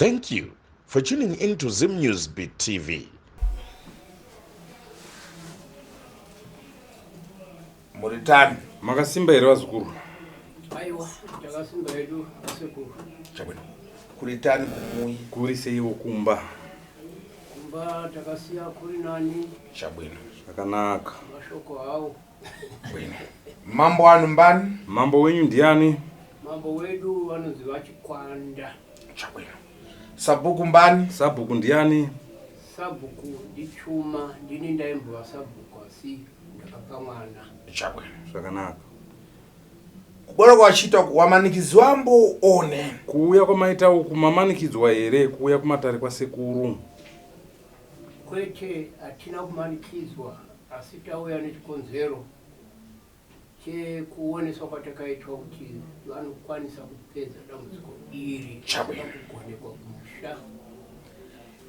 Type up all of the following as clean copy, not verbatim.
Thank you for tuning in to Zim News Beat TV. Muritani. Makasimba here vazukuru? Aiwa, takasimba hedu asekuru. Chabwino. Kuritani kumuyi. Kuri seiwo kumba? Kumba takasiya kuri nani? Chabwino. Zvakanaka. Mashoko hawo. Bwino. Mambo wanu mbani? Mambo wenyu ndiani? Mambo wedu vanonzi vaChikwanda. Chabwino. Sabhuku mbani? Sabhuku ndiani? Sabhuku ndiChuma, ndini ndaimbova sabhuku asi ndakapa mwana. Chabwino. Zvakanaka. Kubora kwachiita wamanikidzwa mbo one. Kuuya kwamaita uku mamanikidzwa here kuuya kumatare kwasekuru? Kwete, hatina kumanikidzwa asi tauya nechikonzero chekuoneswa kwatakaitwa kuti vanokwanisa kupedza dambudziko iri Chabwino. kugonekwa kumusha.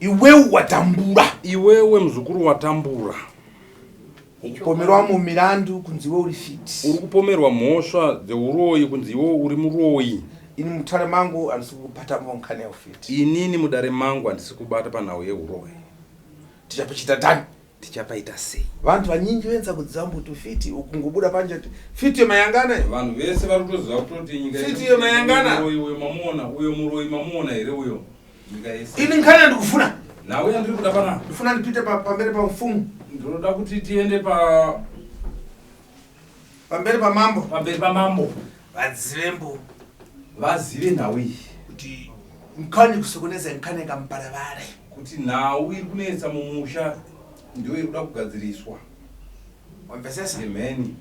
Iwewe watambura. Iwewe muzukuru watambura. Ukupomerwa mumilandu kunzi iwe uri fit. Uri kupomerwa mhosva dzeuroyi kunzi iwe uri muroyi. Ini mutare mangu handisi kubata nkhani yeufiti. Inini mudare mangu handisi kubata panhau yeuroyi. Tichapachita tani? Tichapaita sei? Vantu vanyinji venza kudziva mbuti ufiti ukungobuda panje kuti fiti yemayangana iyo. Vanhu vese vari kutoziva kutoti nyika Fiti yemayangana. Muroyi uyo mamuona, uyo muroyi mamuona here uyo? Nyika yese. Ini nkhani yandikufuna. Nhau yandiri kuda panapa. Ndifuna ndipite pamberi pamfumu. Ndinoda kuti tiende pa pamberi pamambo. Pamberi pamambo. Vazive mbo. Vazive nhau iyi. Kuti nkhani kusokoneza nkhani kambaravare. Kuti nhau iri kunetsa mumusha ndiyo iri kuda kugadziriswa. Wamvesesa? Nemheni.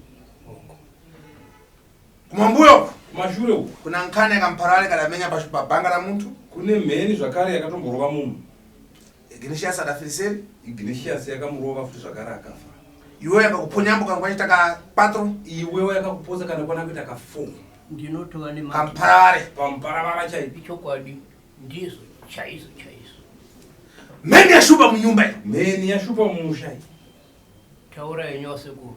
Kumambuyo uku. Kumashure uku. Kuna nkhani yakamparare kadamenya pabhanga ra muntu. Kune mheni zvakare yakatomborova munhu. Ignatius adafiriseri. Ignatius yakamurova futi zvakare akafa. Iwe yakakuponyambo kana kwachita ka 4. Iwe yakakupotsa kana kwana kuita ka 4. Ndinotova nema Kamparare. Pamparara chaipo. Ichokwadi ndizvo chaizvo chaizvo. Mheni yashupa munyumba iyi. Mheni yashupa mumusha iyi. Taura henyu asekuru.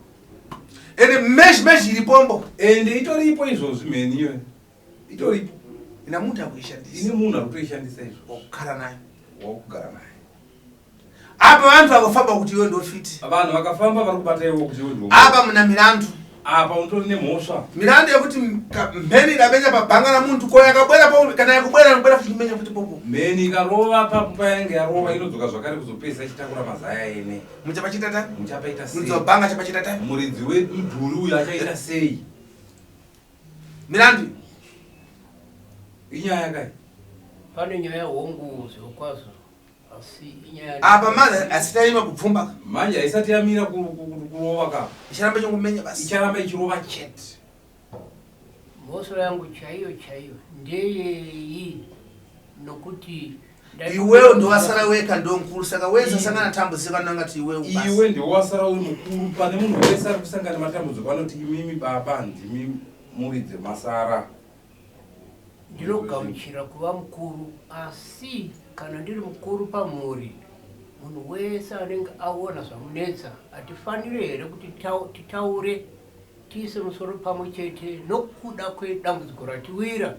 Ende mesh mesh iripombo. Ende itoripo izvozvi mheni iyoyo. Itoripo. Ina munhu akuishandisa. Ine munhu akutoishandisa izvozvi. Wakugara naye. Wakugara naye. Apa vanhu vakafamba kuti iwe ndofiti. Vanhu vakafamba vari kubata iwe kuti iwe ndo. Apa muna milandu. Apa unotori nemhosva. Milandu yekuti mheni ikamenya pabhanga ramuntu ko yakabwera po kana yakubwera inobwera futi menya futi popo. Mheni ikarova papo payange yarova inodzoka zvakare kuzopedzisa ichitakura mazaya ene. Muchapachita tani? Muchapaita sei? Muridzi webhanga achapachita tani? Muridzi wemudhuri uyu achaita sei? Milandu. Inyaya kai? Pane nyaya hongu zvirokwazvo asi inyaya Apa manje asati yaima kubvumba. Manje haisati yamira kurova ka. Icharamba ichingomenya basi. Icharamba ichirova chete. Mhosva yangu chaiyo chaiyo ndeyei nokuti Iwewe ndowasara weka ndo mukuru saka wese asangana tambudziko anonga ti iwewe basi. Iwe ndiwe wasara uri mukuru pane munhu wese ari kusangana matambudziko anoti imimi baba ndimi muridzi masara. Ndinogamuchira kuva mukuru asi kana ndiri mukuru pamhuri munhu wese anenge aona zvamunetsa hatifaniri here kuti titaure tiise musoro pamwe chete nokuda kwedambudziko ratiwira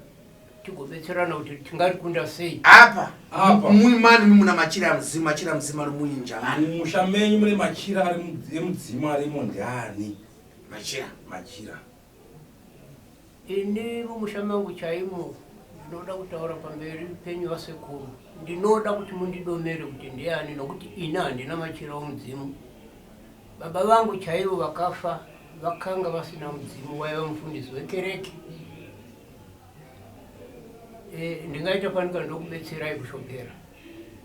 tigobetserana kuti tingarikunda sei. Apa Apa. mumani muna machira amudzimu machira amudzimu ari muinja vanhu. Mumusha menyu mune machira ari emudzimu arimo ndiani? Machira. Machira. Ini mumusha mangu chaimo ndinoda kutaura pamberi penyu vasekuru. Ndinoda kuti mundidomere kuti ndiani nokuti ini handina machira omudzimu. Baba vangu chaivo vakafa vakanga vasina mudzimu waiva mufundisi wekereke. E, ndingaita fanika ndokubetserai kushopera.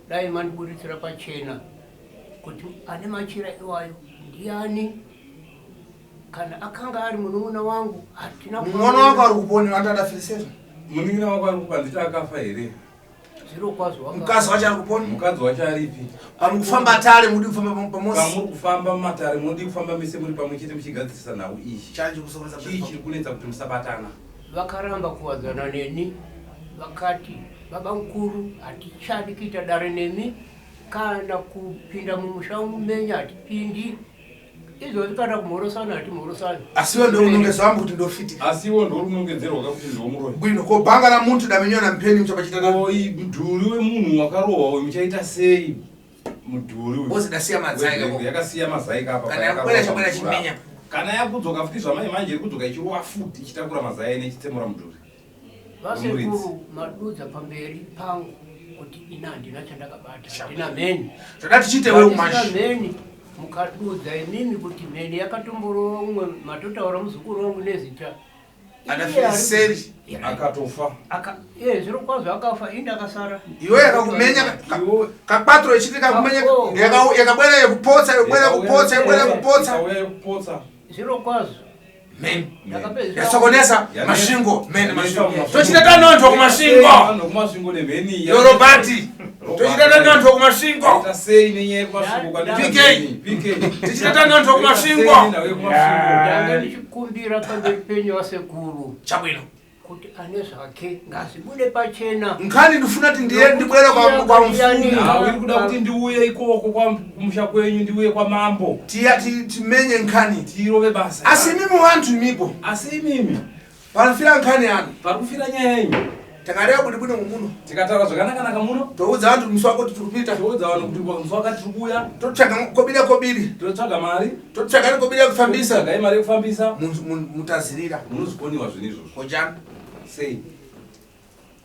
Dai mandiburitsira pachena kuti ane machira iwayo ndiani kana akanga ari munun'una wangu hatina Munun'una wako ari kuponi andada firisezvo. Munin'ina wako ari kupa nditi akafa here? Zvirokwazvo waka- Mukadzi wacho ari kuponi. Mukadzi wacho aripi? Pamukufamba tare mudi kufamba pamosi. Pamuri kufamba mumatare munodi kufamba mese muri pamwe chete muchigadzirisa nhau iyi. Chanje kusokoneza Chii chiri kunetsa kuti musabatana? Vakaramba kuwadzana neni vakati baba mukuru hatichadi kuita dare nemi kana kupinda mumusha menyu hatipindi. Izvozvi kana kumhorosana hatimhorosani. Asi iwe ndokunongedza wangu kuti ndofitika. Asi iwe ndokunongedzerwa kakuti ndomuroyi. Bwino ko bhanga la muntu damenywa na mpheni muchapachita na. Ko mudhuri wemunhu wakarohwa uyu muchaita sei? Mudhuri uyu. Bozi dasiya mazai kako. Yakasiya mazai kapa. Kana yakwera chakwera chimenya. Kana yakudzoka futi zvamai manje iri kudzoka ichirowa futi ichitakura mazai nechitsemura mudhuri. Vasekuru madudza pamberi pangu kuti ini handina chandakabata, handina mheni. Zvoda tichiite wewe manje. Mheni mukadudza imimi kuti mheni yakatomborova umwe matotaura muzukuru wangu nezita. Anafiriseri akatofa. Aka eh zviro kwazvo akafa ini ndakasara. Iwe yakakumenya kakwatro ichiti kakumenya yakabwera yekupotsa yekubwera kupotsa yekubwera kupotsa. Zviro kwazvo. Men. Yasokonesa Masvingo men Masvingo. Tochita tanonto kuMasvingo. Vanhu kuMasvingo nemheni. Yorobati. Tochita tanonto kuMasvingo. Sei nenyaya yekuMasvingo kwani PK. PK. Tichita tanonto kuMasvingo. Ndanga ndichikumbira pamberi penyu vasekuru. Chabwino. Kuti ane zvake ngazvibude pachena. Nkhani ndifuna kuti ndiye ndibwere kwa kwa mfumu. Hawu iri kuda kuti ndiuye ikoko kwa kumusha kwenyu ndiuye kwa mambo. Tiya timenye nkhani. Tirove basa. Asi imimi wantu imipo. Asi imimi. Panofira nkhani yanu. Pari kufira nyaya yenyu. Takareva kuti bwino muno. Tikataura zvakanaka naka muno. Toudza vantu musi wako tiri kupita. Toudza vanhu kuti musi wakati tiri kuuya. Totsvaga kobira kobiri. Totsvaga mari. Totsvaga kobira kufambisa. Totsvaga mari yekufambisa. Mutazirira. Munozvikoniwa zvinhu izvozvo. Kojani. Sei?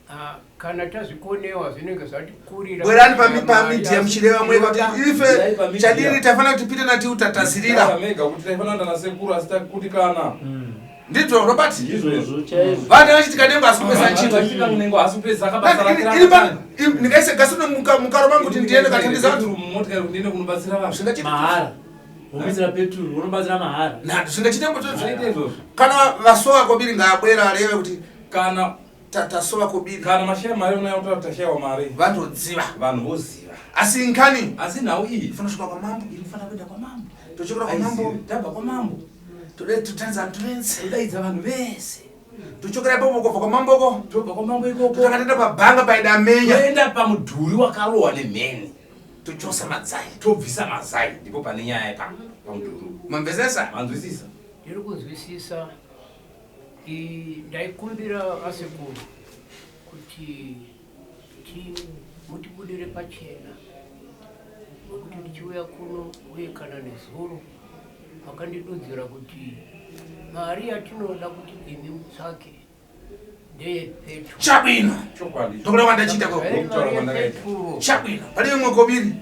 Ah, kana tazvikonewa zvinenge zvatikurira. Bwerani pamidia muchireva mwega kuti ife chadiri tafanira kuti pite nati utatazirira. Mega kuti taifanira kuenda nasekuru asi takutikana. Ndizvo Robert. Ndizvo chaizvo. Vanhu vachiti kanengo asi kupesa chito. Vachiti kanengo asi kupesa akabasa rake. Iri pa ndikaise gasi mukaro mangu kuti ndiende katandisa vanhu. Mumotikari kuti ndiende kunobatsira vanhu. Zvingachita mahara. Womuisira peturu unobatsira mahara. Na zvingachita ngo zvoita izvozvo. Kana vasowa kobiri ngaabwera areve kuti kana tasowa kobiri. Kana mashaya mari unaya kutaura tashayiwa mari. Vandoziva. Vanhu voziva. Asi nkani. Asi nhau iyi. Ifana kusvika kwa mambo. Inofanira kuenda kwa mambo. Tochokera kwa mambo. Tabva kwa mambo. Toda totanza vanhu vese. Todaidza vanhu vese. Tochokera ipopo kubva kwamamboko. Tobva kwamambo ikoko. Takatenda pabhanga paidamenya. Toenda pamudhuri wakarohwa nemheni. Tochosa mazai. Tobvisa mazai. Ndipo pane nyaya ipapo pamudhuri. Mamvesesa? Manzwisisa. Ndiri kunzwisisa. Ndaikumbira vasekuru kuti mutibudire pachena nokuti ndichiuya kuno uye kana nezuro makandidudzira kuti mari yatinoda kuti imi mutsvake ndeyepetro. Chabwino. Chokwadi. Ndokuda kwandachiita ko. Chabwino. Pane imwe kobiri.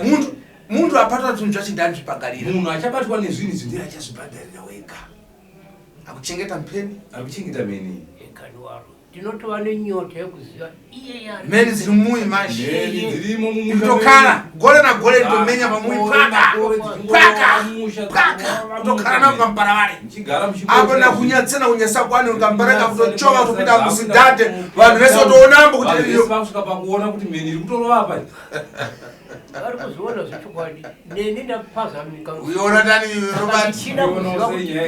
Muntu muntu apatwa zvinhu zvacho ndanzvipagarira. Munhu achabatwa nezvinhu izvi ndiye achazvibhadharira wega. Akuchengeta mpheni. Akuchengeta mheni. Ekaniwaro. Ndinotova nenyota yekuziva iye yari. Mheni dziri mumuyi manje. Mheni dzirimo mumusha. Kutokara gore nagore ritomenya pamuyi paka. Paka. Paka. Kutokara nako kamuparavare. Apo nakunyatsa nakunyasa kwani ukambaraka kutochoka kutopinda musidhadhe vanhu vese votoonambo kuti iyo. Vakusvika pakuona kuti mheni iri kutorova apa. Vari kuzviona zvechokwadi. Neni ndapazamika. Uyoona tani Robert.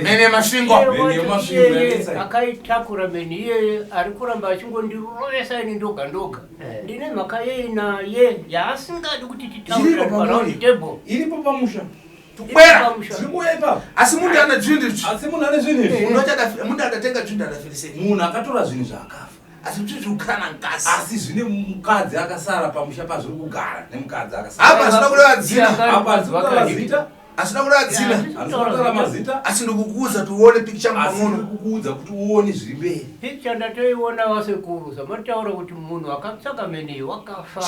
Mheni yemasvingo. Mheni yemasvingo yanetsa. Akaitakura mheni iyeye ari kuramba achingondirovesa ini ndoga ndoga. Ndine mhaka yei naye yaasingadi kuti titaure paround table. Iripo pamusha. Tukwera. Zviri kuuya ipapo. Asi munhu ane zvinhu izvi. Asi munhu ane zvinhu izvi. Munhu akatenga zvinhu adafirisei. Munhu akatora zvinhu zvaakafa. Asi zvinhu zviri kugara namukadzi. Asi zvine mukadzi akasara pamusha pazviri kugara nemukadzi akasara. Apa hazvina kureva dzina. Apa hazvina kureva zita. Asina kureva dzina. Hazvina kureva mazita. Asi ndikukuudza kuti uone picture Asi munono. ndikukuudza kuti uone zviri mberi. Picture ndatoiona vasekuru zvamataura kuti munhu akatsvaka mheni wakafa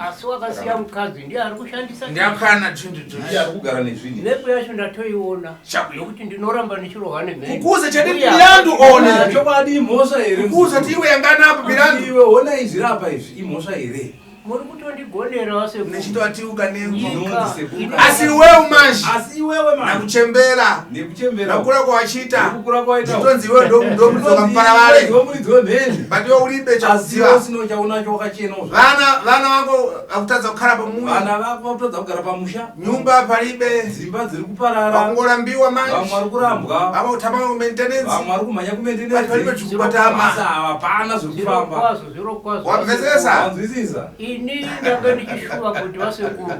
asi wakasiya mukadzi ndiye ari kushandisa. Ndiakana zvinhu Ndiye ari kugara nezvinhu. Mepu yacho ndatoiona nokuti ndinoramba ndichirohwa nemheni. Kukuudza chete mirandu one. Chokwadi imhosva here? Kukuudza kuti iwe yangana apa mirandu. Iwe ona izvi rapa izvi imhosva here? Muri kutondigonera vasekuru. Nechitowatiuka Nyika. Asi iwewe manje. Asi iwewe manje. Nakuchembera. Nekuchembera. Nakukura kwawachiita. Nekukura kwawaita. Zvitonzi iwewe ndomudzi wakamuparavare. Ndiwe muridzi wemheni. But iwe ulibe chakuziva. Asi usina chaunacho wakachena. Vana vana vako vakutadza kugara pamuya. Vana vako vakutadza kugara pamusha. Nyumba palibe. Dzimba dziri kuparara. Vakungorambiwa manje. Vamwe vari kurambwa. Vamwe kutama ku maintenance. Vamwe vari kumhanya ku maintenance. Palibe chikubatama. Asi hapana zviri kufamba. Zvirokwazvo zvirokwazvo. Wamvesesa? Wanzwisisa? Ini ndanga ndichishuva kuti vasekuru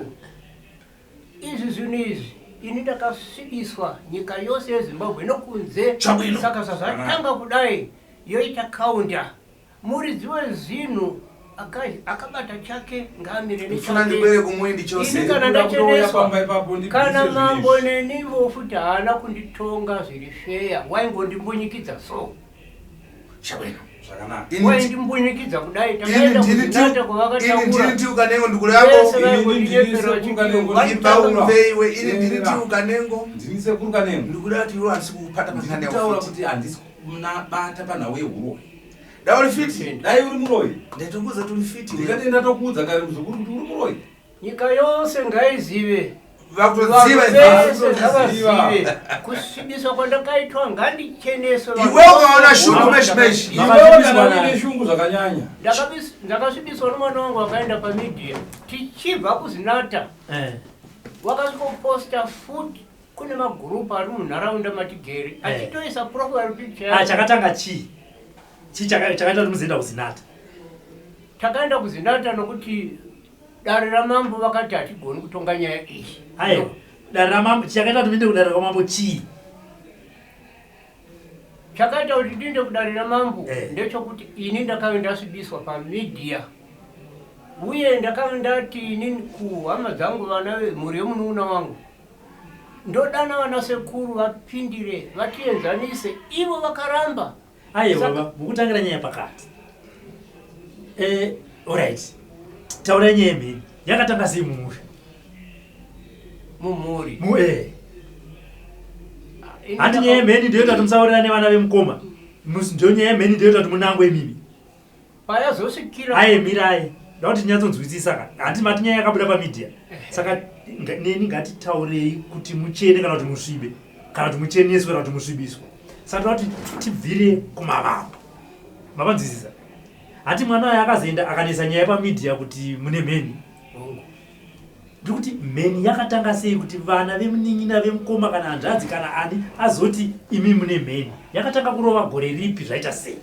izvi zvinhu izvi. Ini ndakasvibiswa nyika yose yeZimbabwe nokunze. Chabwino. Saka zvazvatanga kudai yoita kaunda. Muridzi wezinhu akabata chake ngaamire Ndifuna ndibwere kumuindi chose. Ini kana Ndikuda kutouya ndacheneswa pamba ipapo ndibvise kana zvinhu mambo izvi. nenivo futi haana kunditonga zviri feya waingondimbunyikidzA so. Chabwino. Zvakanaka. Ini ndi- Waindimbunyikidza kudai ini takaenda ndini kuzinata tiu- ini kwavakataura ndini tiukanengo ndikulu yako. Vese Ini ndini vaingondinyepera sekuru vachiti Kanengo, Imba vanotanga umveiwe ini ndini Teerera. tiukanengo. Ndini sekuru Kanengo. Ndikuda kuti iwe handisi kukupata panhani Ndikutaura yaufiti. kuti handisi kunabata panhau yehuroyi. Dai uri fiti. Dai uri muroyi. Ndaitokuudza kuti uri fiti. Ndikati ndatokuudza kare muzukuru kuti uri muroyi. Nyika yose ngaizive. Vakutoziva Vanhu izvi. vese ngavazive kusvibiswa kwandakaitwa ngandicheneswe. Vanhu Iwe ukaona shungu vose- meshi meshi. Iwewe Makasvibiswa kana naye. uine shungu zvakanyanya. Ndakasvibiswa nomwana wangu akaenda pamidhiya tichibva kuzinata. Wakasvikoposta futi kune magurupu ari munharaunda matigere achitoisa profile picture Ah, yake. chakatanga chii? Chii chakaita kuti muzoenda kuzinata? Takaenda kuzinata nokuti dare ramambo vakati hatigoni kutonga nyaya iyi. Aiwa, dare ramambo, chakaita kuti muende kudare ramambo chii? Chakaita kuti ndiende kudare ramambo ndechekuti ini ndakave ndasvibiswa pamidhiya uye ndakave ndati ini kuhama dzangu vana vemhuri yemunun'una wangu ndodana vana sekuru vapindire vatienzanise, ivo vakaramba. Aiwa, Saka- baba, mukutangira nyaya pakati. Alright, taurai nyaya yemheni yakatanga sei mumusha? Mumhuri? Ini Handi nyaya yemheni ndoyoita kuti musaurira nevana vemukoma? Ndiyo nyaya yemheni ndoyoita kuti munangwe imimi? Payazosvikira Aye, mirai, nda kuti tinyatsonzwisisa ka. Handi mati nyaya yakabuda pamidhiya? Saka neni ngatitaurei kuti muchene kana kuti musvibe, kana kuti mucheneswe kana kuti musvibiswe. Saka toda kuti tibvire kumavambo. Mapanzwisisa? Hati mwana uyo akazoenda akanetsa nyaya pamidhiya kuti mune mheni? Hongu. Ndiri kuti mheni yakatanga sei kuti vana vemunin'ina vemukoma kana hanzvadzi kana ani azoti imi mune mheni? Yakatanga kurova gore ripi, zvaita sei?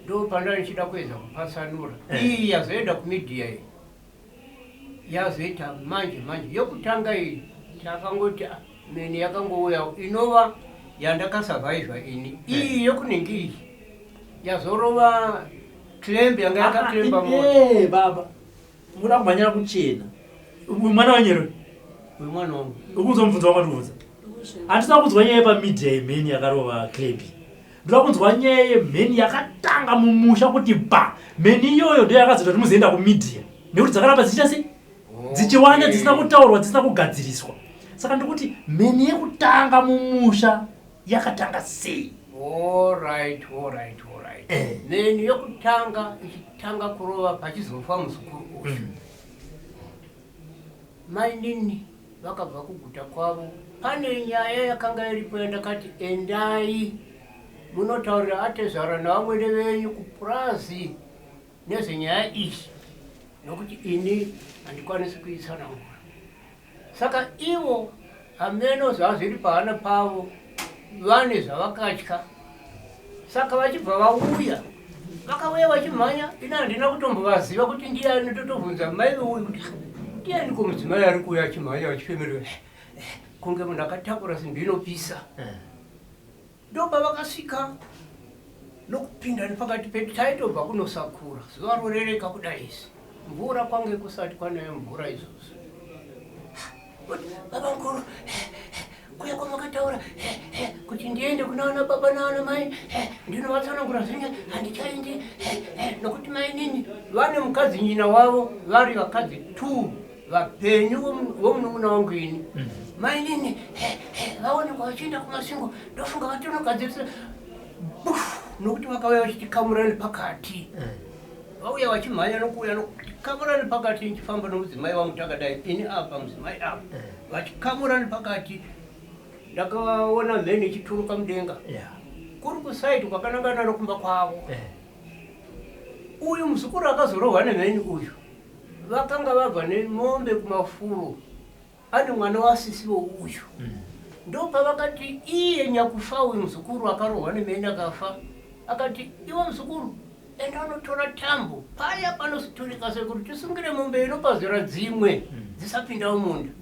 Ndo panda ndichida kuedza kupatsanura. Iyi yazoenda kumidhiya iyi yazoita manje manje. Yokutanga iyi takangoti ah, mheni yakangouya inova yandakasavhaivha ini. Iyi yokunenge iyi yazorova clamp yanga yakaclampa moto. Baba, muda kumhanyira kuchena. Uyu mwana wenyero? Uyu mwana wangu. Ukunzwa mubvunzo wangu ndikubvunza? Handisina kunzwa nyaya yepamidhiya yemheni yakarova clamp. Ndoda kunzwa nyaya yemheni yakatanga mumusha kuti ba mheni iyoyo ndo yakazoita kuti muzoenda kumidhiya, nekuti dzakaramba dzichiita sei? Dzichiwanda, dzisina kutaurwa, dzisina kugadziriswa. Saka ndikuti mheni yekutanga mumusha yakatanga sei? Alright, alright, alright. Mheni yokutanga ichitanga kurova pachizofa muzukuru uyu, mainini vakabva kuguta kwavo. Pane nyaya yakanga iripo yandakati endai munotaurira atezvara navamwene venyu kupurazi nezvenyaya iyi, nokuti ini handikwanisi kuitsanangura. Saka ivo hameno zvazviri pahana pavo, vane zvavakatya. Saka vachibva vauya, vakauya vachimhanya. Ini handina kutombovaziva kuti ndiani. Totobvunza mai veuyu kuti ndiani ko mudzimai ari kuuya achimhanya achifemerera kunge munhu akatakura simbi inopisa. Ndopavakasvika nokupinda nepakati pedu. Taitobva kunosakura, zuva rorereka kudai isi, mvura kwange kusati kwanaya mvura izvozvo. Kuti, baba mukuru, kuya kwamakataura kuti ndiende kuna vana baba navana mai ndinovatsanangura zvinge, handichaendi nokuti mainini vane mukadzi nyina wavo, vari vakadzi two vapenyu vomunun'una wangu. Ini mainini vaonekwa vachienda kuMasingo, ndofunga vatonogadzirisa bufu, nokuti vakauya vachitikamura nepakati. Vauya vachimhanya nokuuya nokutikamura nepakati, ndichifamba nomudzimai wangu takadai, ini apa, mudzimai apa, vachikamura nepakati. Ndakaona mheni ichituruka mudenga kuri kusaidi kwakanangana nokumba kwavo. Uyu muzukuru akazorohwa nemheni uyu, vakanga vabva nemombe kumafuro, ane mwana wasisiwo uyu. Ndopavakati iye nyakufa uyu muzukuru akarohwa nemheni akafa, akati, iwe muzukuru, enda unotora tambo paya panoturika sekuru, tisungire mombe inopazira dzimwe dzisapinda mumunda.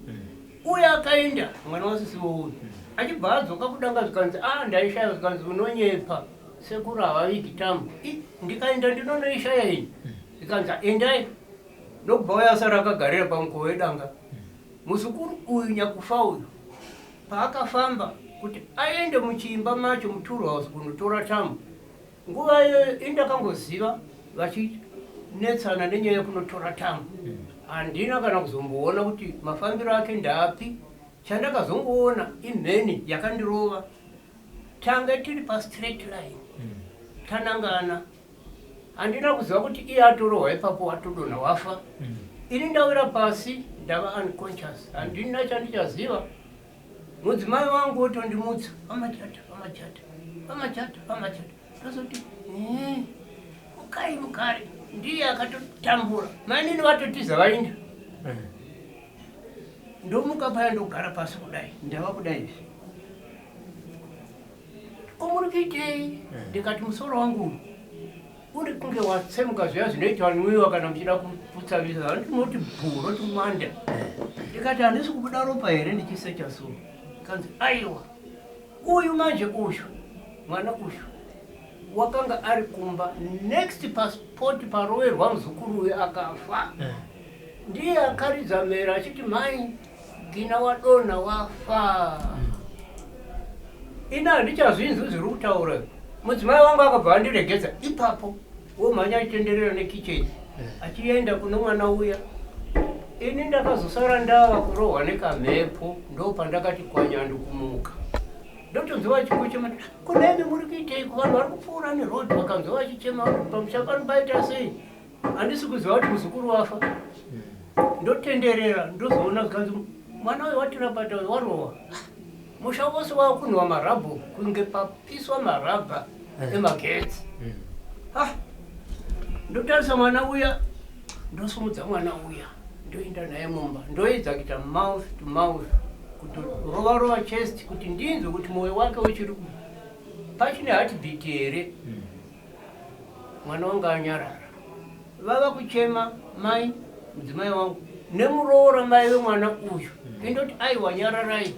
Uye akaenda mwana wasisi wouyu achibva adzoka kudanga zvikanzi a ah, ndaishaya zvikanzi unonyepa sekuru havavigi tambo. Ndikaenda ndinonoishaya ini. Zvikanzi endai. Ndokubva uya asara akagarira pamukova wedanga. Muzukuru uyu nyakufa uyu paakafamba kuti aende muchiimba macho mutool house kunotora tambo nguva iyoyo indakangoziva vachinetsana nenyaya yekunotora tambo handina kana kuzomboona kuti mafambiro ake ndaapi chandakazongoona imheni yakandirova tanga tiri pastraight line tanangana handina kuziva kuti iye atorohwa ipapo watodonha wafa ini ndawira pasi ndava unconscious handina chandichaziva mudzimai wangu wotondimutsa vamachata vamachata vamachata vamachata ndozoti eh, mukai mukare ndiye akatotambura mainini vatotiza vainda ndomuka paya ndogara pasi kudai ndava kudai izvi ko muri kuitei ndikati musoro wangu uri kunge watsemuka zviya zvinoita nwiwa kana muchida kutsavisa handinoti bhu roti mwanda ndikati handisi kubuda ropa here ndichisecha so kanzi aiwa uyu manje uyu mwana uyu wakanga ari kumba next passport paroverwa muzukuru uyu akafa ndiye akaridza mhere achiti mai gina wadonha wafa ini handichazvinzwi zviri kutaura mudzimai wangu akabva andiregedza ipapo womhanya achitenderera nekicheni achienda kune mwana uya ini ndakazosara ndava kurohwa nekamhepo ndo pandakati kwanyando kumuka ndotonzwa vachingochema kunemi muri kuitei kuvanhu vari kupfuura neroad vakanzwa vachichema pamusha pano paita sei handisi kuziva kuti muzukuru wafa ndotenderera ndozoona zvikanzi mwana uyu watirapata uyu warohwa musha wose wakunhuwa marabho kunge papiswa marabha emagetsi ah ndotarisa mwana uya ndosumudza mwana uya ndoenda naye mumba ndoedza kuita mouth to mouth kuti rova rova chest kuti ndinzwe kuti mwoyo wake uchiri pachine heartbeat here mwana wangu anyarara vava kuchema mai mudzimai wangu nemuroora mai vemwana uyu indoti aiwa nyararai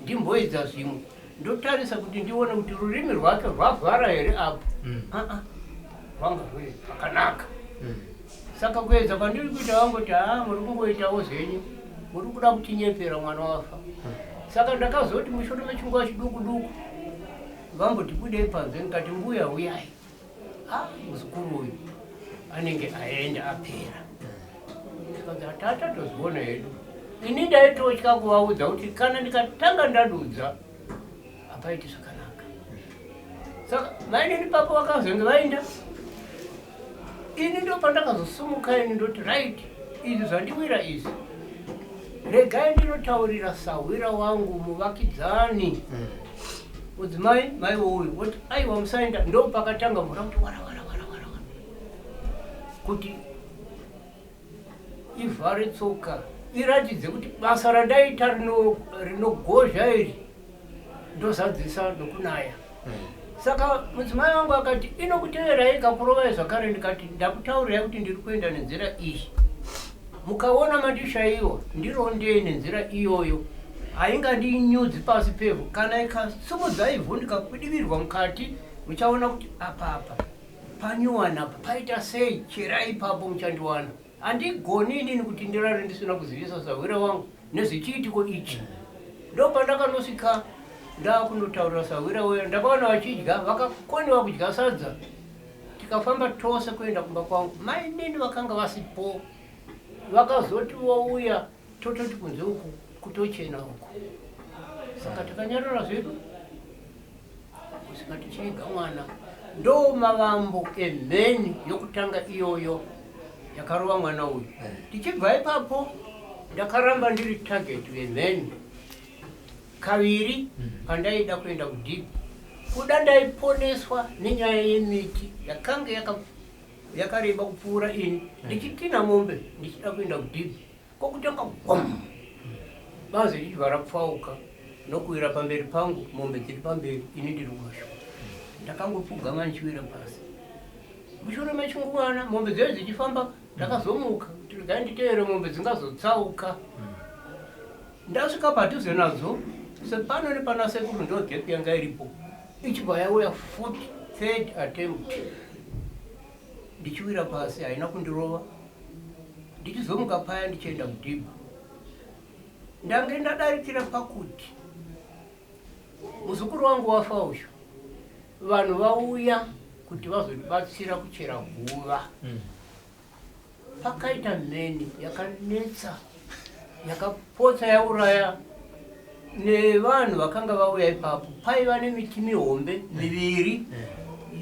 ndimboedza zvimwe ndotarisa kuti ndione kuti rurimi rwake rwavhara here apo aa rwanga rwuri pakanaka saka kuedza kwandiri kuita vangoti haa muri kungoitawo zvenyu muri kuda kutinyepera mwana wafa saka ndakazoti mushure mechinguva chiduku duku vamboti budei panze ndikati mbuya uyai ah muzukuru uyu anenge aenda apera tikanzi hatata tozviona hedu ini ndaitotya kuvaudza kuti kana ndikatanga ndadudza hapaiti zvakanaka saka mainini papo vakazenge vaenda ini ndo pandakazosumuka ini ndoti right izvi zvandiwira izvi regai ndinotaurira sahwira wangu muvakidzani mudzimai mai wouyu woti aiwa musaenda ndo pakatanga mvura kuti wara wara wara wara wara kuti ivhare tsoka iratidze kuti basa randaita rinogozha iri ndozadzisa nokunaya saka mudzimai wangu akati inokuteverai ikakurovai zvakare ndikati ndakutaurirai kuti ndiri kuenda nenzira iyi mukaona mandishaiwa ndirondei nenzira iyoyo haingandinyudzi pasi pevhu kana ikasumudza ivhu ndikakwidivirwa mukati muchaona kuti apa apa panyuwana apa paita sei cherai ipapo muchandiwana handigoni inini kuti ndirare ndisina kuzivisa sahwira wangu nezvechiitiko ichi ndo pandakanosvika ndakunotaurira sahwira uya ndakaona vachidya vakakoniwa kudya sadza tikafamba tose kuenda kumba kwangu mainini vakanga vasipo vakazoti vouya tototi kunze uku kutochena uku saka takanyarara zvedu kusvika tichiviga mwana ndo mavambo emheni yokutanga iyoyo yakarova mwana uyu tichibva ipapo ndakaramba ndiri target yemheni kaviri pandaida kuenda kudhibhi kuda ndaiponeswa nenyaya yemiti yakanga yakareba kupfuura ini ndichitina mombe ndichida kuenda kudhibhi kwokutanga gwam bazi richibva rapfauka nokuwira pamberi pangu mombe dziri pamberi ini ndiri kumashure ndakangopfugama ndichiwira pasi mushure mechinguvana mombe dzedu dzichifamba ndakazomuka kuti regai nditeere mombe dzingazotsauka. Ndasvika padhuze nadzo sepano nepana sekuru ndo gap yanga iripo ichibva yauya futi third attempt ndichiwira pasi haina kundirova ndichizomuka paya ndichienda kudhibha ndange ndadarikira pakuti muzukuru wangu wafa uyu vanhu vauya kuti vazotibatsira kuchera guva Pakaita mheni yakanetsa yakapotsa yauraya nevanhu vakanga vauya ipapo. Paiva nemiti mihombe miviri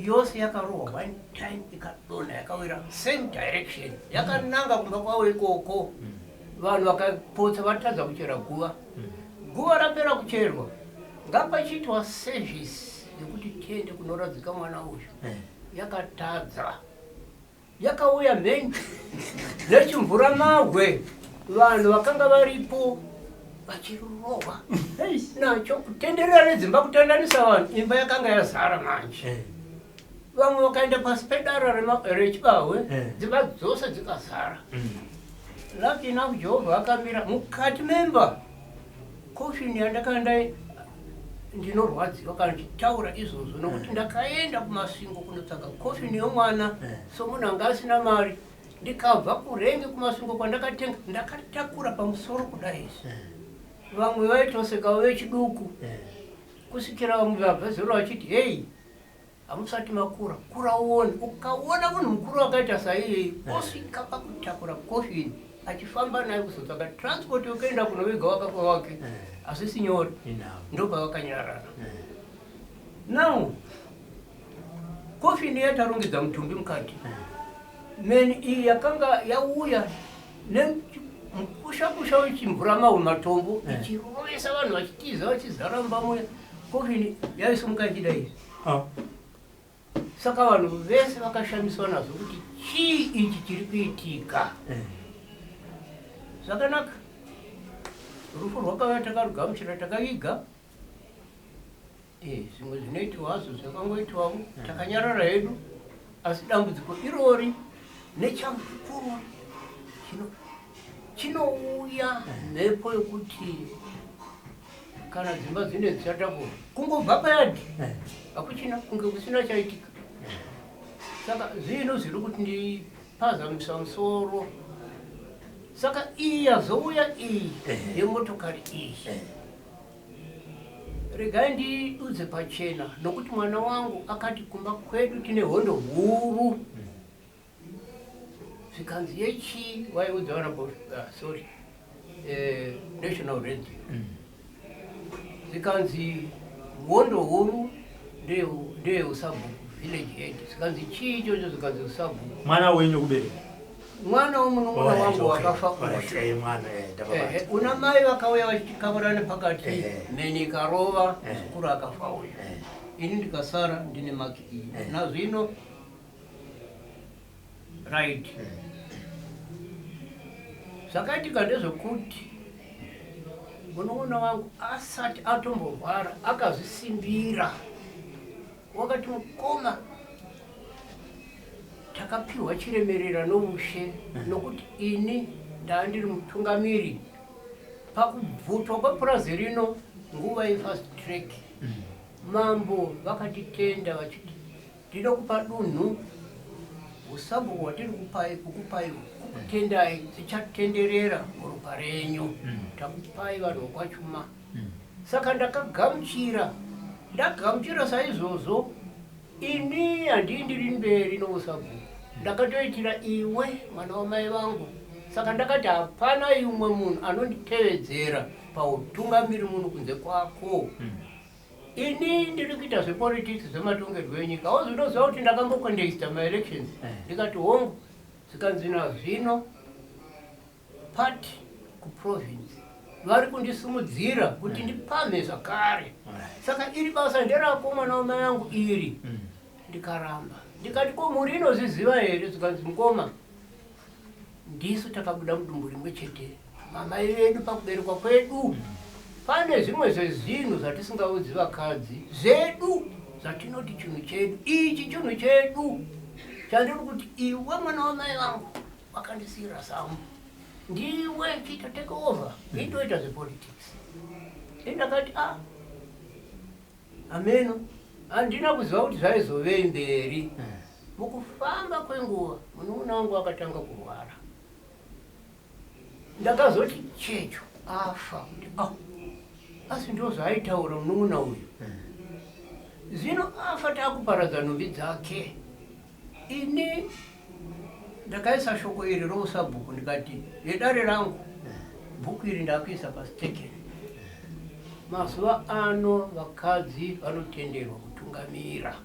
yose yakarohwa one time ikadonha yakawira same direction yakananga kumba kwavo ikoko. Vanhu vakapotsa vatadza kuchera guva. Guva rapera kucherwa ngapachiitwa service yekuti tiende kunoradzika mwana uyu yakatadza. Yakauya mheni nechimvura mabwe vanhu vakanga varipo vachirohwa nacho kutenderera nedzimba kutandanisa vanhu imba yakanga yazara manje eh. Vamwe vakaenda pasi pedara rechibahwe eh. Dzimba dzose dzikazara. Lucky enough Jehovha akamira mukati memba Coffin yandakanda ndinorwadziwa kana ndichitaura izvozvo nokuti eh. ndakaenda kuMasvingo kunotsvaga coffin yomwana eh. Somunhu anga asina mari ndikabva kurenge kuMasvingo kwandakatenga ndakatakura pamusoro kudai izvi eh. Vamwe vaitoseka vechiduku kusvikira vamwe vabva zero vachiti hei Hamusati makura, kura uone. Ukaona munhu mukuru akaita saiyeyi osvika pakutakura coffin achifamba naye kuzotsvaga transport yokuenda kunoviga wakafa wake hazvisi nyore. Ndopavakanyarara. Now coffin yatarongedza mutumbi mukati. Mheni iyi yakanga yauya nemukushakusha wechimvura mahwe matombo ichirovesa vanhu vachitiza vachizara mumba muya. Coffin yaisumuka ichida izvi. Ah. Saka vanhu vese vakashamiswa nazvo kuti chii ichi chiri kuitika. Eh. Zvakanaka. Rufu rwakauya takarugamuchira takaviga. Eh, zvimwe zvinoitiwa hazvo zvakangoitiwawo eh. Takanyarara hedu asi dambudziko irori nechamukuru chinouya mhepo yokuti kana dzimba dzine dzichatakura kungobva payadhi eh. Hakuchina kunge kusina chaitika. Saka zvinhu zviri kuti ndipazamisa musoro saka iyi yazouya iyi eh. Yemotokari iyi eh. Regai ndidudze pachena nokuti mwana wangu akati kumba kwedu tine hondo huru. Zvikanzi yechii waiudza vana ah, sorry eh, national radio. Zvikanzi hondo huru ndeyeusabhuku village head. Zvikanzi chii ichocho? Zvikanzi usabhuku. Mwana wenyu kubereka? Mwana womunun'una wangu wakafa eh, eh, una mai vakauya vachitikaburana pakati mheni ikarova muzukuru akafa uyu ini ndikasara ndine maki iyi nazvino. Right. Zvakaitika ndezvekuti munun'una wangu asati atomborwara akazvisimbira wakati mukoma takapiwa chiremerera noushe nokuti ini ndaa ndiri mutungamiri pakubvutwa kwepurazi rino nguva yefast track. Mambo vakatitenda vachiti Ndinokupa dunhu usabhuku hwatiri kupai kukupai kukutendai dzichatenderera muropa renyu. Takupai vanhu vokwaChuma. Saka ndakagamuchira ndagamuchira saizvozvo ini handii ndiri mberi nousabhuku ndakatoitira iwe mwana wamai vangu saka ndakati hapana imwe munhu anonditevedzera pautungamiri muno kunze kwako. Ini ndiri kuita zvepolitics zvematongerwo enyika. Wozotoziva kuti ndakambocontesta maelections. Eh. Ndikati hongu zvikanzi nazvino party kuprovince vari kundisimudzira kuti eh. ndipamhe zvakare. Saka iri basa nderako mwana wamai angu iri. Ndikaramba. Ndikati ko mhuri inozviziva here? Zvikanzi mukoma Ndisu takabuda mudumbu rimwe chete mamai vedu pakuberekwa kwedu. Pane zvimwe zvezvinhu zvatisingaudzi vakadzi zvedu zvatinoti chinhu chedu. Ichi chinhu chedu chandiri kuti iwe mwana wamai vangu wakandisiira zamu. Ndiwe chiita take over, indoita zvepolitics. Indakati a ah, hameno, handina kuziva kuti zvaizovei mberi. Mukufamba kwenguva munun'una wangu akatanga kurwara. Ndakazoti checho afa kuti ah, asi ndo zvaaitaura munun'una uyu. Zvino afa takuparadza nhumbi dzake. Ini ndakaisa shoko iri rousabhuku ndikati vedare rangu, bhuku iri ndakuisa pastekeni. Mazuva ano vakadzi vanotenderwa kutungamira.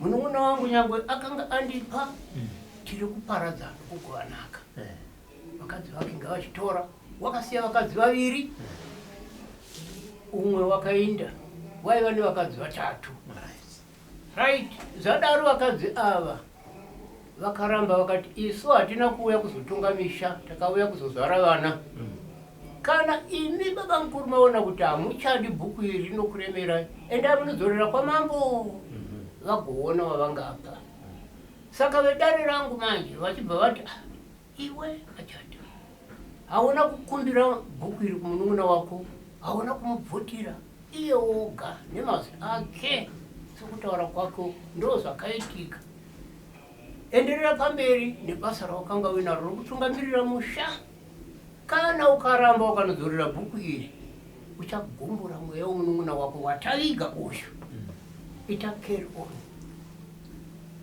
Munun'una wangu nyangwe akanga andipa, tiri kuparadza nokugovanaka. Vakadzi vake ngavachitora. Wakasiya vakadzi vaviri, umwe wakainda, waiva nevakadzi vatatu. Right, zvadaro vakadzi ava vakaramba vakati isu hatina kuuya kuzotonga misha, takauya kuzozvara vana. Kana imi baba mukuru maona kuti hamuchadi bhuku iri rinokuremerai, endai munodzorera kwamambo vagoona wavangapa. Saka vedare rangu manje vachibva vati ah, iwe Machata hauna kukumbira bhuku iri kumunun'una wako, hauna kumubvutira iye woga nemazwi ake sokutaura kwako ndo zvakaitika. Enderera pamberi nebasa rawakanga uinaro rokutungamirira musha. Kana ukaramba ukanodzorera bhuku iri, uchagumbura mweya womunun'una wako wataviga uyu. Ita carry on.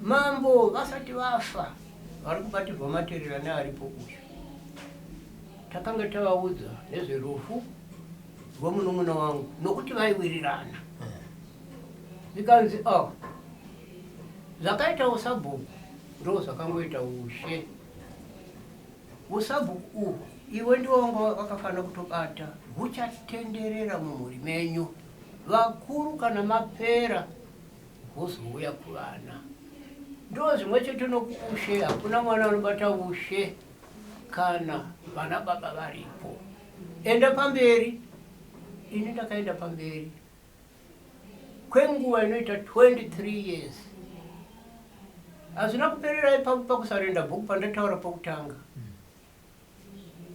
Mambo vasati vafa vari kubatirwa materera nearipo uyu. Takanga tavaudza nezverufu rwemunun'una wangu nokuti vaiwirirana. Zvikanzi oh, zvakaita usabhuku ndo zvakangoita ushe. Usabhuku uhu iwe ndiwo wanga wakafanira kutobata, huchatenderera mumhuri menyu. Vakuru kana mapera hwozouya kuvana. Ndo zvimwe chete nokuushe, hakuna mwana anobata ushe kana vana baba varipo. Enda pamberi. Ini ndakaenda pamberi kwenguva inoita 23 years. Hazvina kuperera ipapo pakusarenda bhuku pandataura pokutanga.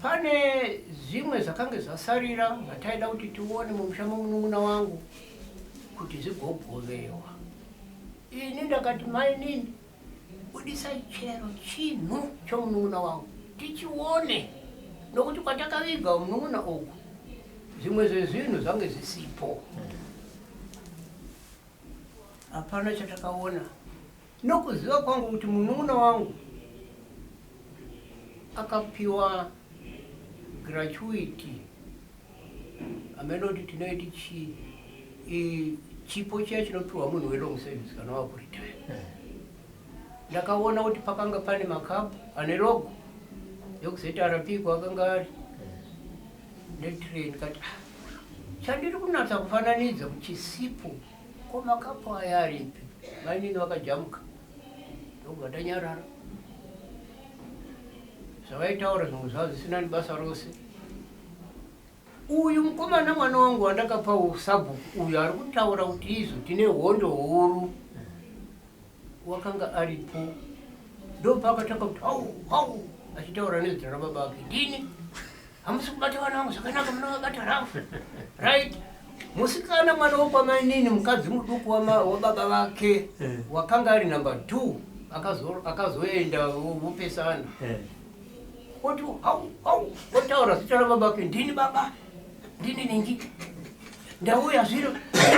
Pane zvimwe zvakange zvasarira zvataida kuti tione mumusha momunun'una wangu kuti zvigogovewa. Ini ndakati mainini, budisai chero chinhu chomunun'una wangu tichione, nokuti kwatakaviga munun'una uku zvimwe zvezvinhu zvange zvisipo. Hapana chatakaona. Nokuziva kwangu kuti munun'una wangu akapiwa gratuity, hameno kuti tinoiti chii, chipo chiya chinopiwa munhu welong service kana wakuretire. Ndakaona kuti pakanga pane makapu ane logo yekuZRP kwaakanga ari netrain. Kati ah, chandiri kunatsa kufananidza kuchisipo, ko makapu aya aripi? Mainini vakajamuka ndokubva ndanyarara. Zvavaitaura zvimwe zvava zvisina nebasa rose. Uyu mukomana mwana wangu wandakapa usabhuku uyu ari kutaura kuti izvo tine hondo huru, wakanga aripo. Ndopakatanga kuti hau hau achitaura nezita rababa ake, ndini hamusi kubata vana vangu zvakanaka, munovabata rafu. Right, musikana mwana wokwamainini, mukadzi muduku wababa vake wakanga ari number 2, akazoenda vopesana. Oti hau hau otaura zita rababa vake, ndini baba, ndini ningi ndauya zvino.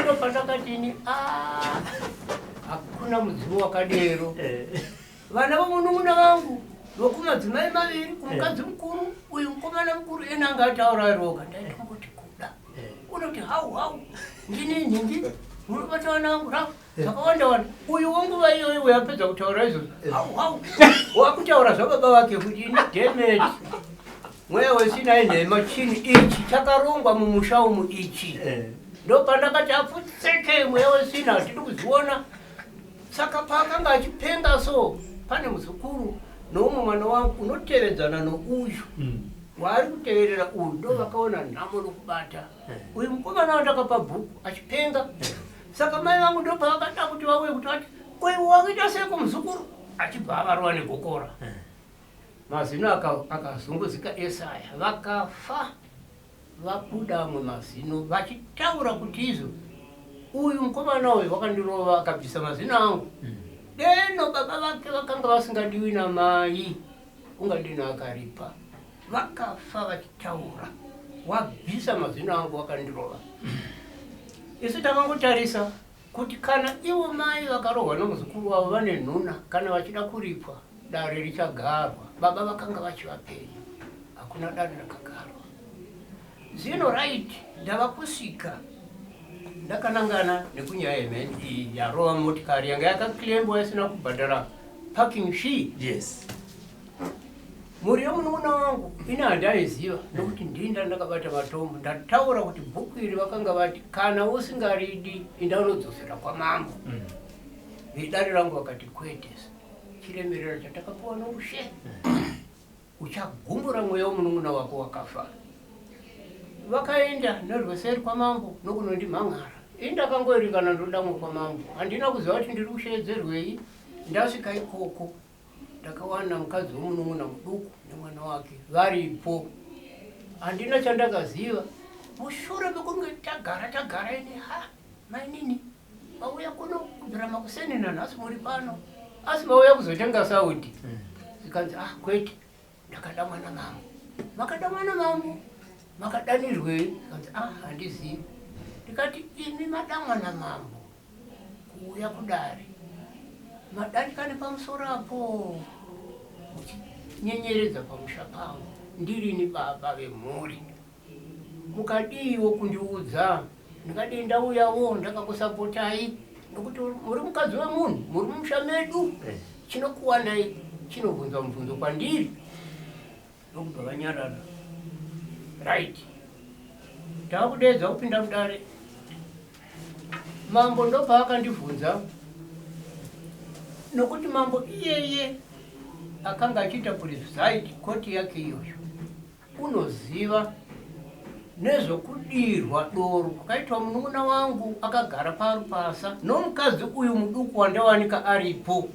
Ndo pandakatini "Ah, hakuna mudzimu wakadero. Vana vomunun'una vangu vokumadzimai maviri, kumukadzi mukuru uyu, mukomana mukuru ena anga ataura ari oga. Ndaitomboti kuda unoti hau hau ndini nhingi munobata vana vangu rafu zvakawanda wanda. Uyu wenguva iyoyo uyo apedza kutaura izvozvo, hau hau wakutaura zvababa vake kuti ini demet mweya wesina inhema. Chinhu ichi chakarongwa mumusha umu ichi. Ndopandakati apfutseke mweya wesina, hatidi kuzviona. Saka paakanga achipenga so, pane muzukuru noumwe mwana wangu unotevedzana nouyu waari kuteverera uyu, ndo vakaona nhamo nokubata uyu mukomana wandakapa bhuku achipenga. Saka mai vangu ndo pavakada kuti vauye kuti vati uyu wakuita seiko muzukuru, achibva avarova negokora. Mazino akazunguzika ese aya, vakafa vabuda amwe mazino vachitaura kuti izvo uyu mukomana uyu wakandirova akabvisa mazino angu. Deno baba vake vakanga vasingadiwi namai, ungadeno akaripa. Vakafa vachitaura, wabvisa mazino angu wakandirova. Isu takangotarisa kuti kana ivo mai vakarohwa nomuzukuru wavo vane nhuna, kana vachida kuripwa, dare richagarwa. Baba vakanga vachivapenyu, hakuna dare rakagarwa. Zvino right, ndava kusvika ndakanangana nekunyaya yemheni iyi yarova motikari yanga yakaklembwa isina kubhadhara parking fee. Yes. Mhuri yemunun'una wangu ini handaiziva nokuti ndini ndakabata matomu. Ndataura kuti bhuku iri vakanga vati kana usingaridi inda unodzosera kwamambo. Vedare rangu vakati kwete, chiremerero chatakapiwa noushe uchagumbura mweya wemunun'una wako wakafa. Vakaenda nerweseri kwamambo nokunondimhan'ara. Ini ndakangoerekana ndodamwa kwamambo, handina kuziva kuti ndiri kusheedzerwei. Ndasvika ikoko ndakawana mukadzi wemunun'una muduku nemwana wake varipo, handina chandakaziva. Mushure mekunge tagara tagara ini, ha mainini mauya kuno kubvira makuseni nanhasi muri pano, asi mauya kuzotenga sauti? Zvikanzi, ah kwete, ndakada mwana mambo. Makada mwana mambo? Makadanirwei? Zvikanzi, ah handizivi. Ndikati, imi madamwa namambo kuuya kudare, madarika nepamusoro apo muchinyenyeredza pamusha pangu, ndirini baba vemhuri, mukadiiwo kundiudza, ndingadii ndauyawo ndakakusapotai, nokuti muri mukadzi wemunhu, muri mumusha medu, chinokuwanai chinobvunzwa mubvunzo kwandiri. Ndokubva vanyarara. Right, takudeedza kupinda mudare, mambo ndopaakandibvunza, nokuti mambo iyeye akanga achiita preside koti yake iyoyo, unoziva nezvokudirwa doro kwakaitwa munun'una wangu akagara parupasa nomukadzi uyu muduku wandawanika aripo.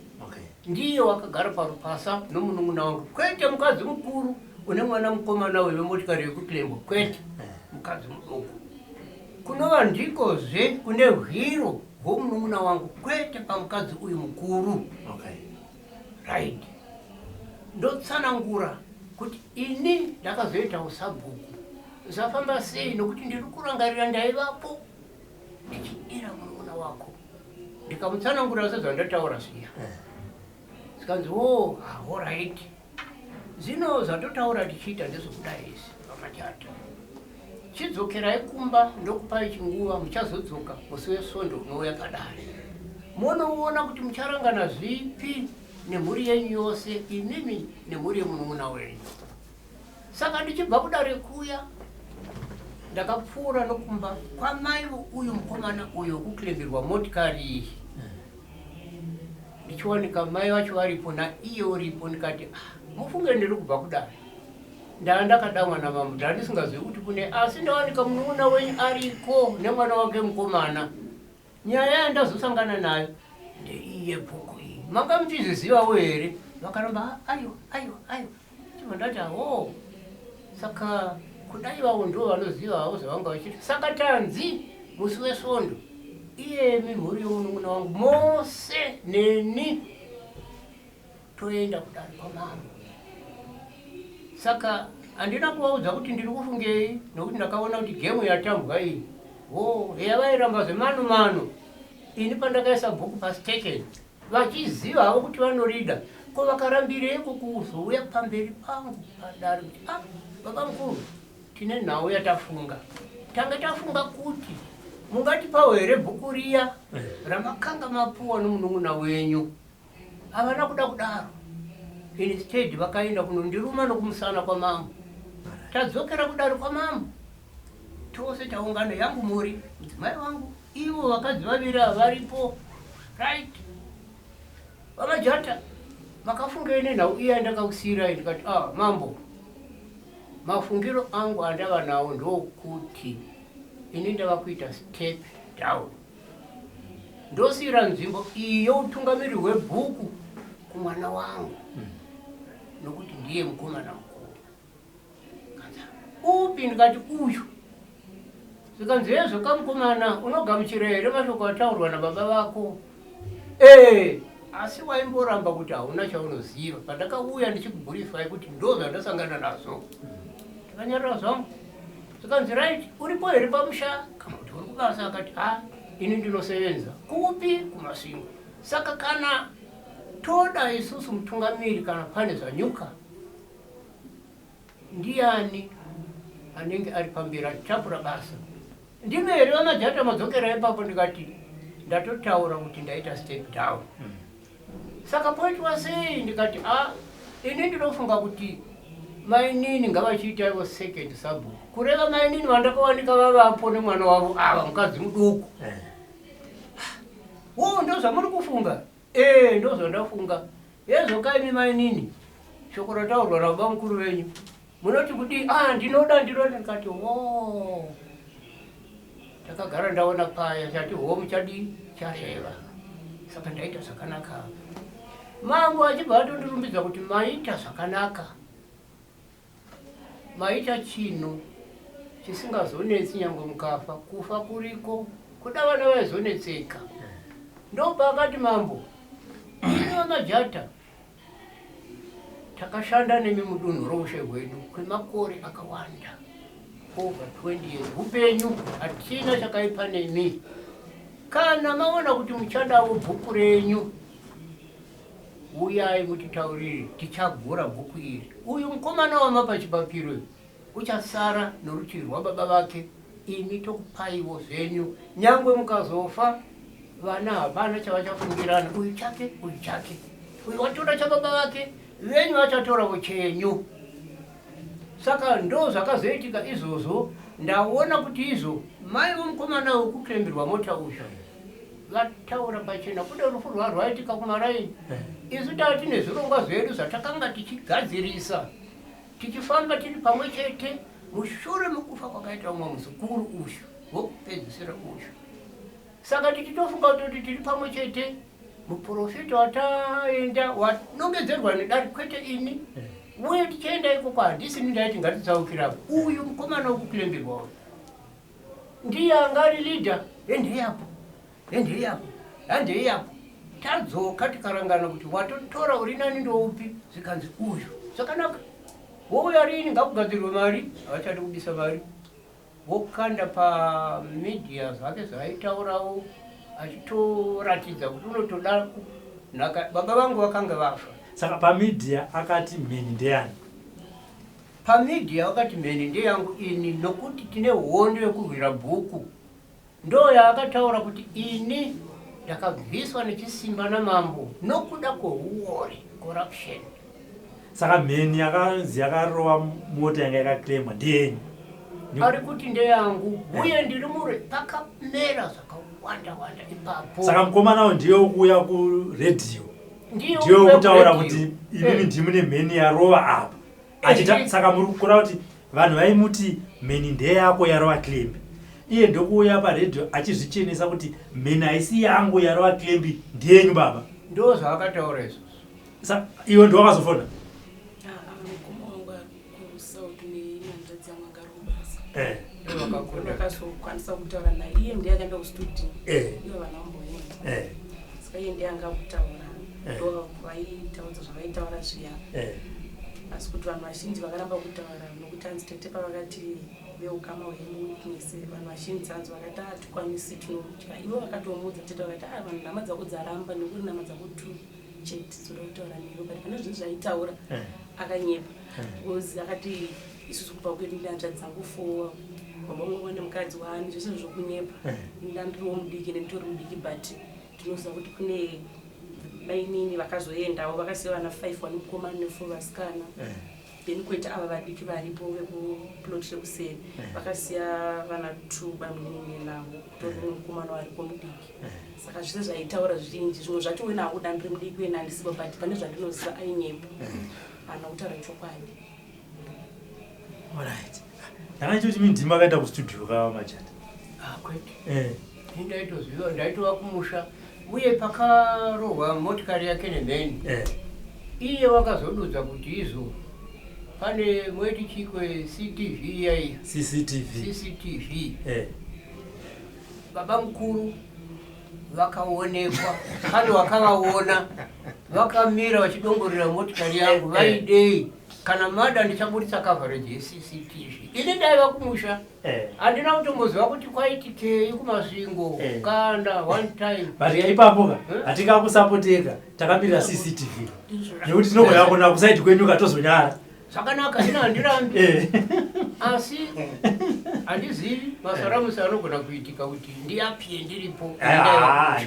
Ndiye wakagara parupasa nomunun'una wangu, kwete mukadzi mukuru une mwana mukomana uyu wemotikari yekutlembwa, kwete, mukadzi muduku, kunova ndikozve kune hwiro hwomunun'una wangu, kwete pamukadzi uyu mukuru. Right, ndotsanangura kuti ini ndakazoita usabhuku zvafamba sei, nokuti ndiri kurangarira ndaivapo ndichidira munun'una wako. Ndikamutsanangurira sezvandataura zviya, zikanzi, o alright, zvino zvatotaura tichiita ndezvekudai izvi, vamachata, chidzokerai kumba, ndokupai chinguva, muchazodzoka musi wesvondo unouya padare, munoona kuti mucharangana zvipi nemhuri yenyu yose, imimi nemhuri yemunun'una wenyu. Saka ndichibva kudare kuya, ndakapfuura nokumba kwamai uyu mukomana uyu wekuklembirwa motikari iyi, ndichiwanika mai vacho varipo naiye uripo. Ndikati, ah, mufunge ndiri kubva kudare, ndaa ndakadamwa namambo, ndaa ndisingazivi kuti kune, asi ndawanika munun'una wenyu ariko nemwana wake mukomana. Nyaya yandazosangana nayo ndeiyi yebhuku iyi, manga muchizvizivawo here? Vakaramba, "Ah, aiwa, aiwa, aiwa." Chibva ndati, aho, saka kudai vavo ndo vanoziva havo zvavanga vachiita. Saka tanzi musi wesvondo iyemi mhuri yomunun'una wangu mose neni toenda kudare kwamambo. Saka handina kuvaudza kuti ndiri kufungei, nokuti ndakaona kuti gemu yatambwa iyi. Ho, heya vairamba zvemano mano. Ini pandakaisa bhuku pastation, vachiziva havo kuti vanorida, ko vakarambireiko kuzouya pamberi pangu padare kuti, ah, baba mukuru, tine nhau yatafunga, tange tafunga kuti mungatipawo here bhuku riya ramakanga mapuwa nomunun'una wenyu? Havana kuda kudaro, instead vakaenda kunondiruma nokumusana kwamambo. Tadzokera kudare kwamambo, tose taungana, yangu mhuri, mudzimai wangu, ivo vakadzi vaviri ava varipo. Right, vamajata, makafungei nenhau iya yandakakusiyirai? Ndikati, ah mambo, mafungiro angu andava nawo ndokuti ini ndava kuita step down, ndosiyira nzvimbo iyi youtungamiri hwebhuku kumwana wangu. Nokuti ndiye mukomana mukuru. Kanzi, Upi? Ndikati uyu. Zvikanzi hezvo kamukomana unogamuchira here mashoko ataurwa nababa vako? Ee, asi waimboramba kuti hauna chaunoziva. Pandakauya ndichikubhurifai kuti ndo zvandasangana nazvo. Ndakanyarara zvangu. Zvikanzi right, uripo here pamusha kana kuti uri kubasa? Akati ha, ini ndinosevenza. Kupi? KuMasvingo. Saka kana toda isusu mutungamiri kana pane zvanyuka, ndiani anenge ari pamberi achitapura basa? Ndimi here vaMajata madzokera ipapo? Ndikati ndatotaura kuti ndaita step down. Saka poitwa sei? Ndikati a, ini ndinofunga kuti mainini ngavachiita ivo second sabhuku, kureva mainini vandakawanika vavapo nemwana wavo ava mukadzi muduku. Wo, ndo zvamuri kufunga? Ee, ndo zvandafunga. Hezvo kaimi mainini, shoko rataurwa nababa mukuru venyu munoti kudii? Ah, ndinoda ndinoda. Ndikati wo, takagara ndaona paya chati homu chadii chareva, saka ndaita zvakanaka. Mambo achibva atondirumbidza kuti maita zvakanaka, maita chinhu chisingazonetsi nyangwe mukafa. Kufa kuriko, kuda vana vaizonetseka. Ndopaakati mambo, imi vaMajata takashanda nemi mudunhu roushe hwedu kwemakore akawanda, over 20 years, upenyu hatina chakaipa nemi. Kana maona kuti muchadawo bhuku renyu, uyai mutitaurire, tichagura bhuku iri. Uyu mukomana wamapa chipapiro uyu uchasara norutivi rwababa vake, imi tokupaiwo zvenyu. Nyangwe mukazofa, vana hapana chavachafungirana, uyu chake, uyu chake, uyu watora chababa vake, venyu vachatorawo chenyu. Saka ndo zvakazoitika izvozvo. Ndaona kuti izvo mai vomukomana wekuklembirwa mota uyu vataura pachena kune rufu rwarwaitika kumaraini. Isu taa tine zvirongwa zvedu zvatakanga tichigadzirisa, tichifamba tiri pamwe chete mushure mekufa kwakaita umwe muzukuru uyu wokupedzisira uyu. Saka tichitofunga kutoti tiri pamwe chete, muprofita wataenda wanongedzerwa nedare, kwete ini. Uye tichienda ikoko, handisini ndaiti ngatitsaukirapo. Uyu mukomana wekuklembirwa uyu ndiye anga ari leader. Hendeyapo, hendeyapo, handeyapo. Tadzoka tikarangana kuti watotora uri nani ndoupi? Zvikanzi uyu. Zvakanaka, wouya rini? Ngakugadzirwe mari. Havachadi kubisa mari, wokanda pamedia zvake zvaaitaurawo achitoratidza kuti unotoda nhaka baba vangu vakanga vafa. Saka pamedia akati mheni ndeyani? Pamedia vakati mheni ndeyangu ini, nokuti tine hondo yekurwira bhuku. Ndo yaakataura kuti ini ndakabviswa nechisimba namambo nokuda kweuori, corruption. Saka mheni yakanzi yakarova mota yanga yakaclaimwa ndeyenyu? Ari kuti ndeyangu, uye ndiri mure pakamera zvakawanda wanda ipapo. Saka mukomanawo ndiye wekuuya kuredhiyo? Ndiye ndiye wekuuya wekutaura kuredhiyo. Kuti imimi ndimune mheni yarova apa achita. Saka muri kukura kuti vanhu vaimuti mheni ndeyako yarova clembi, iye ndokuuya paredhiyo achizvichenesa kuti mheni haisi yangu yarova clembi, ndeyenyu baba. Ndo zvaakataura izvozvo. Sa iwe ndiwakazofona? Mukoma wangu ari kuSouth nehanzvadzi yangu anga ari kubasa. Ndo vakakunda. Vakazokwanisa kutaura naye. Iye ndiye akaenda kustudio. Ivo vana vamboenda. Saka iye ndiye anga kutaura. Ndo vaitaudza zvavaitaura zviya. Asi kuti vanhu vazhinji vakaramba kutaura nokuti hanzi tete pavakati veukama hwenyu witness, vanhu vazhinji hanzi vakati hatikwanisi, tinotya. Ivo vakatomuudza tete vakati a, vanhu nhama dzako dzaramba nekuti nhama dzako two chete dzoda kutaura newe. But pane zvinhu zvaitaura akanyepa, because akati isusu kubva kwedu nehanzvadzi dzangu four, baba vangu vane mukadzi wani, zvese zvokunyepa. Ndandiriwo mudiki, nenditori mudiki, but ndinoziva kuti kune mainini vakazoendawo vakasiya vana five, vane mukomana nefour vasikana. Then kwoita ava vadiki varipo vekuplot rekuseri, vakasiya vana two, bamunini navo kutori nemukomana waripo mudiki. Saka zvese zvaitaura zvizhinji, zvimwe zvacho wena hakuda, ndiri mudiki wena handisipo, but pane zvandinoziva ainyepa, haana kutaura chokwadi. Alright, ndanga ndichiti mi ndimi akaenda kustudio kava Majata. Ah, kwete. Ini ndaitoziva, ndaitova kumusha, uye pakarohwa motikari yake nemheni. Iye wakazodudza kuti izvo pane moiti chikwe CTV iyaiya. CCTV. CCTV. Baba mukuru vakaonekwa pane wakavaona vakamira vachidongorera motikari yangu vaidei kana mada ndichaburitsa coverage yeCCTV. Ini ndaiva kumusha. Handina kutomboziva kuti kwaitikei kuMasvingo kana one time. But ipapo ka hatingakusapoteka takamirira CCTV nekuti tinogona kuona kusaidi kwenyu katozonyara. Zvakanaka, ina handirambi. Asi handizivi masaramusi anogona kuitika kuti ndiapie ndiripo.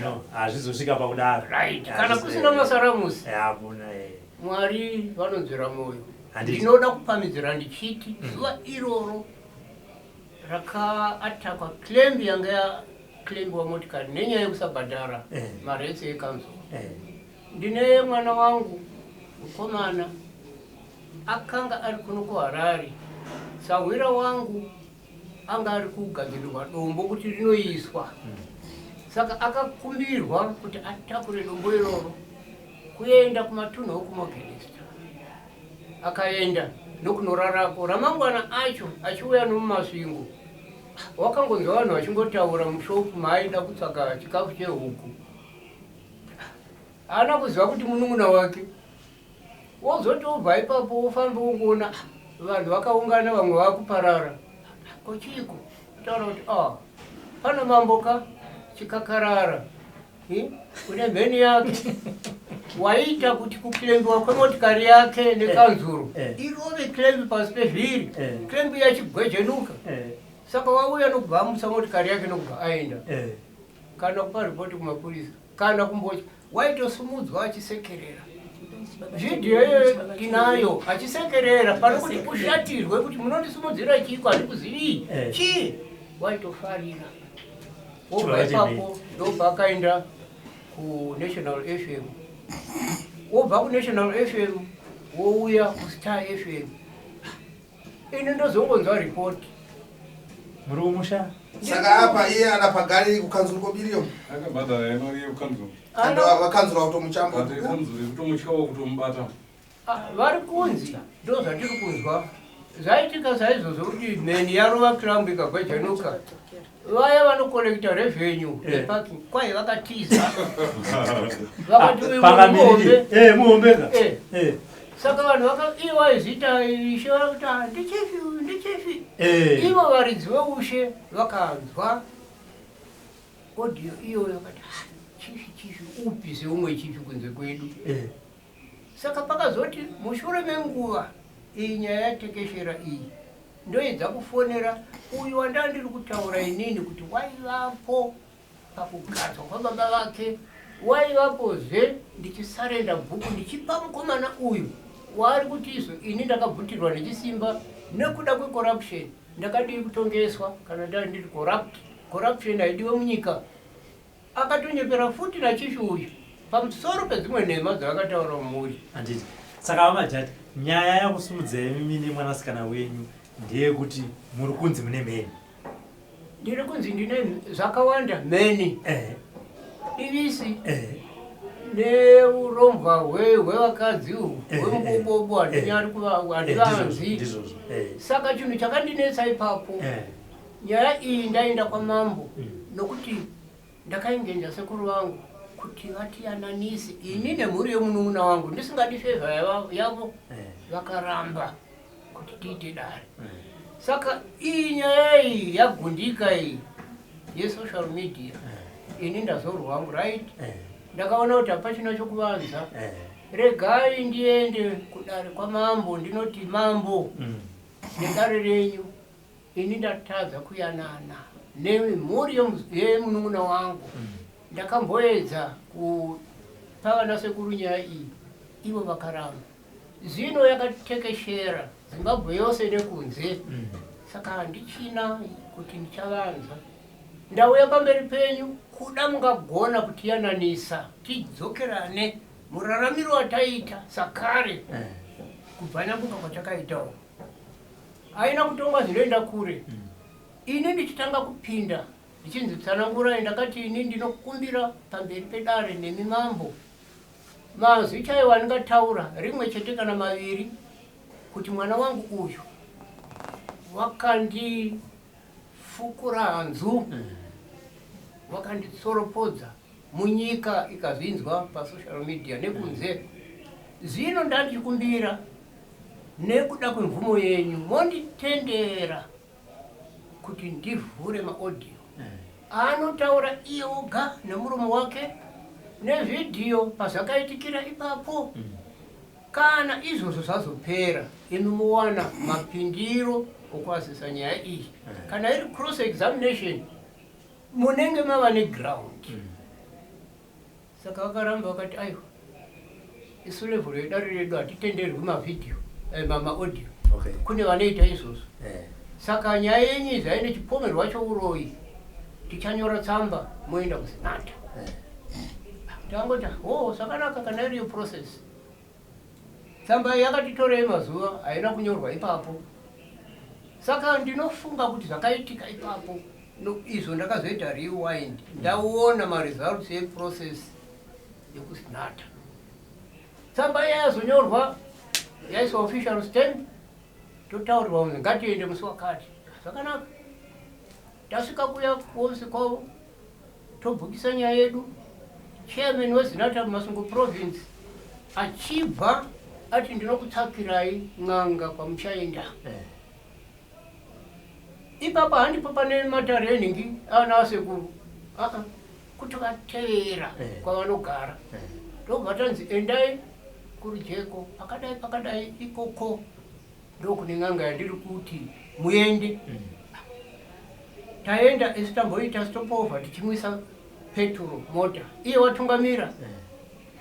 No, hazvizosvika pakudaro. Right. Kana kusina masaramusi. Hakuna. Mwari vanonzwera moyo. Ndinoda kupamidzira ndichiti zuva iroro rakaatakwa clamp yanga yaclampiwa motikari nenyaya yekusabhadhara maretsi ekanzuro. Ndine mwana wangu mukomana akanga ari kuno kuHarare. Sahwira wangu anga ari kugadzirirwa dombo kuti rinoiswa. Saka akakumbirwa kuti atakure dombo iroro kuenda kumatunhu okuMorgenster. Akaenda nokunorarako. Ramangwana acho achiuya nomuMasvingo, wakangonzwa vanhu vachingotaura mushopu maaida kutsvaka chikafu chehuku. Haana kuziva kuti munun'una wake. Wozoti wobva ipapo wofamba wongoona vanhu vakaungana vamwe vakuparara. Ko chiiko? Kutaura kuti pana mambo ka chikakarara. Une mheni yake. Waita kuti kuklembiwa kwemotikari yake nekanzuro irove klembi pasi pevhiri. Klembi yachigwejenuka. Saka wauya nokubva amutsa motikari yake nokubva aenda. Kana kupa ripoti kumapurisa kana kumbocha waitosumudzwa achisekerera. Vhidhiyo iyoyo tinayo achisekerera pano kuti ushatirwe kuti munondisumudzira chiiko handikuzivii. Chii? Waitofarira. Wobva ipapo ndobva akaenda kuNational FM. Wobva kuNational FM wouya kuStar FM. Ini ndozongonzwa report. Muri kumusha? Saka apa iye ana pagari kukanzuru kobiriyo. Akabhadhara mari yekukanzuru. Ando vakanzuru kutomuchamba. Kanzuru kutomutyawo kutomubata. Vari kunzi ndo zvatiri kunzwa. Zvaitika saizvozvo kuti mheni yarova kirambu ikagwejenuka. Vaya vanokolekta revenue yeparking kwai vakatiza. Vakati uyu muhombe. Muhombe ka. Saka vanhu ivo vaizviita ishe vakuti ndichifi uyu ndichifi. Ivo varidzi veushe vakanzwa audio iyoyo vakati chifi chifi upi seumwe chifi kunze kwedu. Saka pakazoti mushure menguva iyi nyaya yatekeshera iyi ndoedza kufonera uyu wandandiri kutaura inini kuti waivapo pakugadzwa kwababa vake, waivapozve ndichisarenda bhuku ndichipa mukomana uyu waari kuti izvo ini ndakabvutirwa nechisimba nekuda kwecorruption. Ndakadii kutongeswa kana ndari ndiri corrupt? Corruption haidiwe munyika. Akatonyepera futi nachifi uyu pamusoro pedzimwe nhema dzaakataura mumhuri. Handiti. Saka VaMajati, nyaya yakusumudzai imi nemwanasikana wenyu ndeyekuti muri kunzi mune mheni. Ndiri kunzi ndine zvakawanda mheni. Divisi. Neurombwa hwevakadzi uhu, hwemubobobo handinyari handivanzi. Ndizvozvo. Saka chinhu chakandinetsa ipapo, nyaya iyi ndaenda kwamambo nokuti ndakaengenja sekuru vangu kuti vatiyananise ini nemhuri yemunun'una wangu ndisingadi fevha yavo vakaramba kuti tiite dare. Saka iyi nyaya iyi yagundika iyi yesocial media ini ndazorwa wangu right. Ndakaona kuti hapachina chokuvanza. Regai ndiende kudare kwamambo ndinoti mambo nedare renyu ini ndatadza kuyanana nemhuri yemunun'una wangu. Ndakamboedza kupa vana sekuru nyaya iyi ivo vakaramba. Zvino yakatekeshera Zimbabwe yose nekunze. Saka handichina kuti ndichavanza. Ndauya pamberi penyu kuda mungagona kutiyananisa tidzokerane muraramiro wataita sakare kubva nyambuka kwatakaitawo. Haina kutongwa zvinoenda kure. Ini ndichitanga kupinda ndichinzi tsanangurai ndakati ini ndinokumbira pamberi pedare nemi mambo. Mazwi chaiwo andingataura rimwe chete kana maviri kuti mwana wangu uyu wakandifukura hanzu, wakanditsoropodza munyika ikazvinzwa pasocial media nekunze. Zvino ndandichikumbira nekuda kwemvumo yenyu monditendera kuti ndivhure maaudio anotaura iye oga nemuromo wake nevhidhiyo pazvakaitikira ipapo. Kana izvozvo zvazopera, imi mowana mapindiro okuasesa nyaya iyi. Kana iri cross examination, munenge mava neground. Saka vakaramba vakati aiwa, isu level yedare redu hatitenderwi mavhidhiyo, maaudio. Kune vanoita izvozvo. Saka nyaya yenyu izvi haine chipomerwa chouroyi, tichanyora tsamba moenda kuZinatha. Tangoti ho, zvakanaka kana iriyo process. Tsamba iyi yakatitorei mazuva, haina kunyorwa ipapo. Saka ndinofunga kuti zvakaitika ipapo izvo ndakazoita rewind ndaona maresults eprocess yekuZinatha. Tsamba iya yazonyorwa yaiswa official stamp, totaurirwa kunzi ngatiende musi wakati. Zvakanaka, tasvika kuya kuofisi kwavo tobhukisa nyaya yedu. Chairman weZinatha muMasvingo province achibva ati ndinokutsakirai n'anga kwamuchaenda. Ipapo handipo pane matare enhingi ana asekuru, aa kuti vatevera kwavanogara. Ndobva tanzi endai kuRujeko pakadai pakadai, ikoko ndokune n'anga yandiri kuti muende. Taenda isu, tamboita stopover tichimwisa peturo mota, iye watungamira.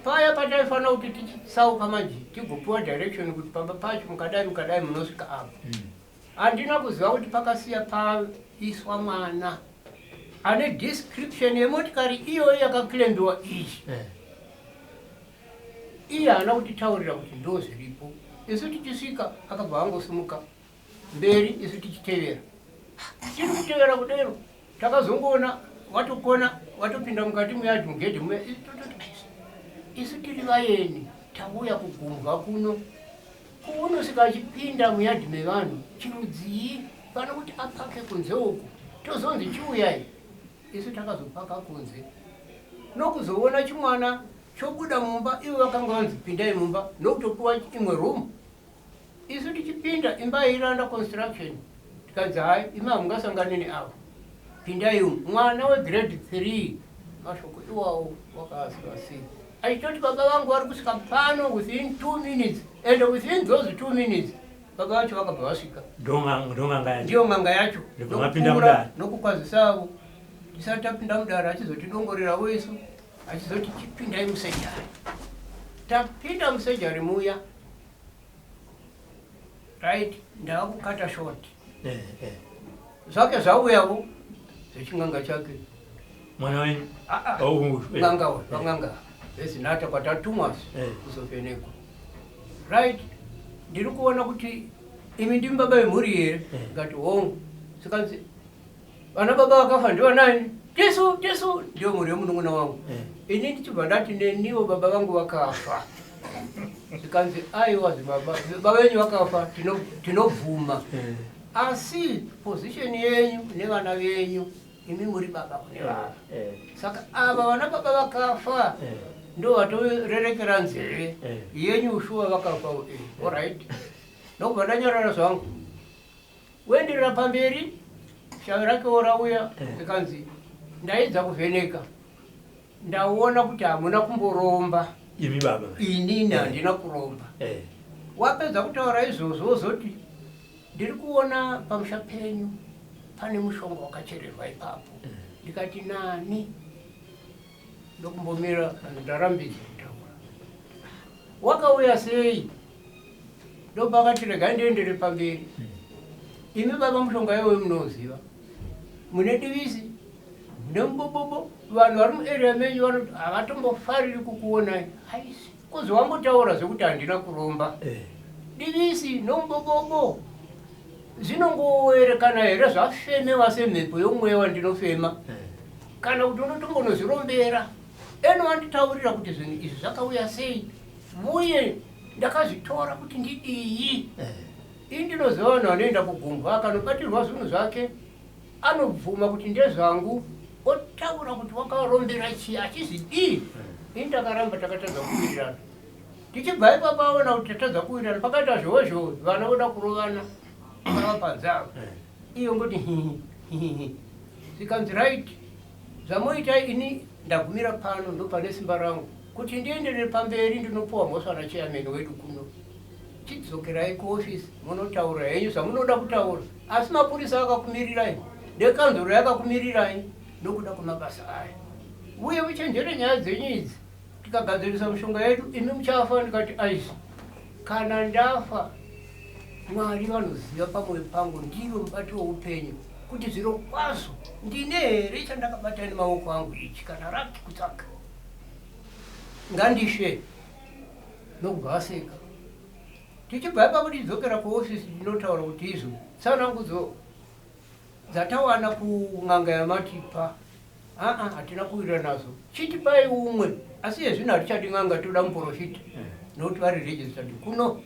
Paya pataifanira kuti tichitsauka manje tigopiwa direction kuti pamba pacho mukadai mukadai munosvika apo, handina kuziva kuti pakasiya paiswa mwana ane description yemotikari iyoyo yakaclaimiwa iyi. Iye haana kutitaurira kuti ndo zviripo. Isu tichisvika akabva angosimuka mberi, isu tichitevera. Tiri kutevera kudero, takazongoona watokona watopinda mukati muyadhi, mugedhi muya. Isu tototi, "Isu tiri vaeni, tauya kugumbwa kuno, kuunosvika achipinda muyadhi mevanhu chirudzii pano kuti apake kunze uku, tozonzi chiuyai?" Isu takazopaka kunze nokuzoona chimwana chobuda mumba. Ivo vakanga vanzi pindai mumba nokutopiwa imwe room. Isu tichipinda, imba iri under construction, tikanzi hai, imi hamungasangani neavo, pindai umu. Mwana wegrade 3, mashoko iwawo wakaazwa sei achitoti baba vangu vari kusvika pano within 2 minutes? And within those 2 minutes baba vacho vakabva vasvika. Ndong'anga yacho. Ndiyo n'anga yacho. Ndobva mapinda Nokupfuura, mudare. Nokukwazisavo tisati tapinda mudare, achizotidongorerawo isu, achizoti chipindai musurgery. Tapinda musurgery muya, right, ndakukata short. Zvake zvauyawo zveching'anga chake. Mwana wenyu? Ah, ah. Oh. N'anga uyu, vang'anga veZinatha kwatatumwa kuzovhenekwa. Right, ndiri kuona kuti imi ndimi baba vemhuri here? Ngati hongu. Sikanzi vana baba vakafa ndivanani? Tisu, tisu ndiyo mhuri yemunun'una wangu. Ini ndichibva ndati neniwo baba vangu vakafa. Zvikanzi aiwa, zibaba baba venyu vakafa tinobvuma, asi position yenyu nevana venyu, imi muri baba kune vava. Saka ava vana baba vakafa ndo vatorerekera nzeve yenyu, shuwa vakafa. Alright, ndokubva ndanyarara zvangu. Kuenderera pamberi, shavi rakewo rauya. Rikanzi ndaidza kuvheneka, ndaona kuti hamuna kumboromba. Imi baba? Inini handina kuromba. Wapedza kutaura izvozvo, wozoti ndiri kuona pamusha penyu pane mushonga wakachererwa ipapo. Ndikati nani? Ndokumbomira, ndarambidza kutaura. Wakauya sei? Ndopakati regai ndiendere pamberi. Imi baba, mushonga iwoyo munoziva, mune divisi, mune mubobobo. Vanhu vari muarea menyu vanoti havatombofariri kukuonai. Haisi kuzi wambotaura zvekuti handina kuromba. Divisi nomubobobo zvinongoerekana here zvafemewa semhepo yomweya wandinofema, kana kuti unotombonozvirombera? Eno wanditaurira kuti zvinhu izvi zvakauya sei uye ndakazvitora kuti ndidii. Ini ndinoziva vanhu vanoenda kugumbwa akanobatirwa zvinhu zvake anobvuma kuti ndezvangu otaura kuti wakarombera chii achizvidii. Ini ndakaramba takatadza kuwirirana. Tichibva ipapo aona kuti tatadza kuwirirana pakaita zhowe zhowe vana voda kurovana vava panze ava. Iyo ngoti hihi zvikanzi right zvamoita ini ndagumira pano ndopane simba rangu kuti ndienderere pamberi ndinopuwa mhosva nachairman wedu kuno. Chidzokerai kuofisi munotaura henyu zvamunoda kutaura asi mapurisa akakumirirai nekanzuro yakakumirirai nokuda kwemabasa aya uye muchenjere nyaya dzenyu idzi tikagadzirisa mishonga yedu imi muchafa. Ndikati aizi kana ndafa Mwari vanoziva pamwoyo pangu ndivo mubati woupenyu kuti zviro kwazvo ndine here chandakabata nemaoko angu ichi kana raki kutsvaga ngandishe nokubva vaseka. Tichibva ipapo tichidzokera kuofisi ndinotaura kuti izvo tsanangudzo dzatawana kun'anga yamatipa aa hatina kuwirira nazo chitipai umwe asi yezvino hatichadi n'anga toda muprofita nokuti vari registered kuno.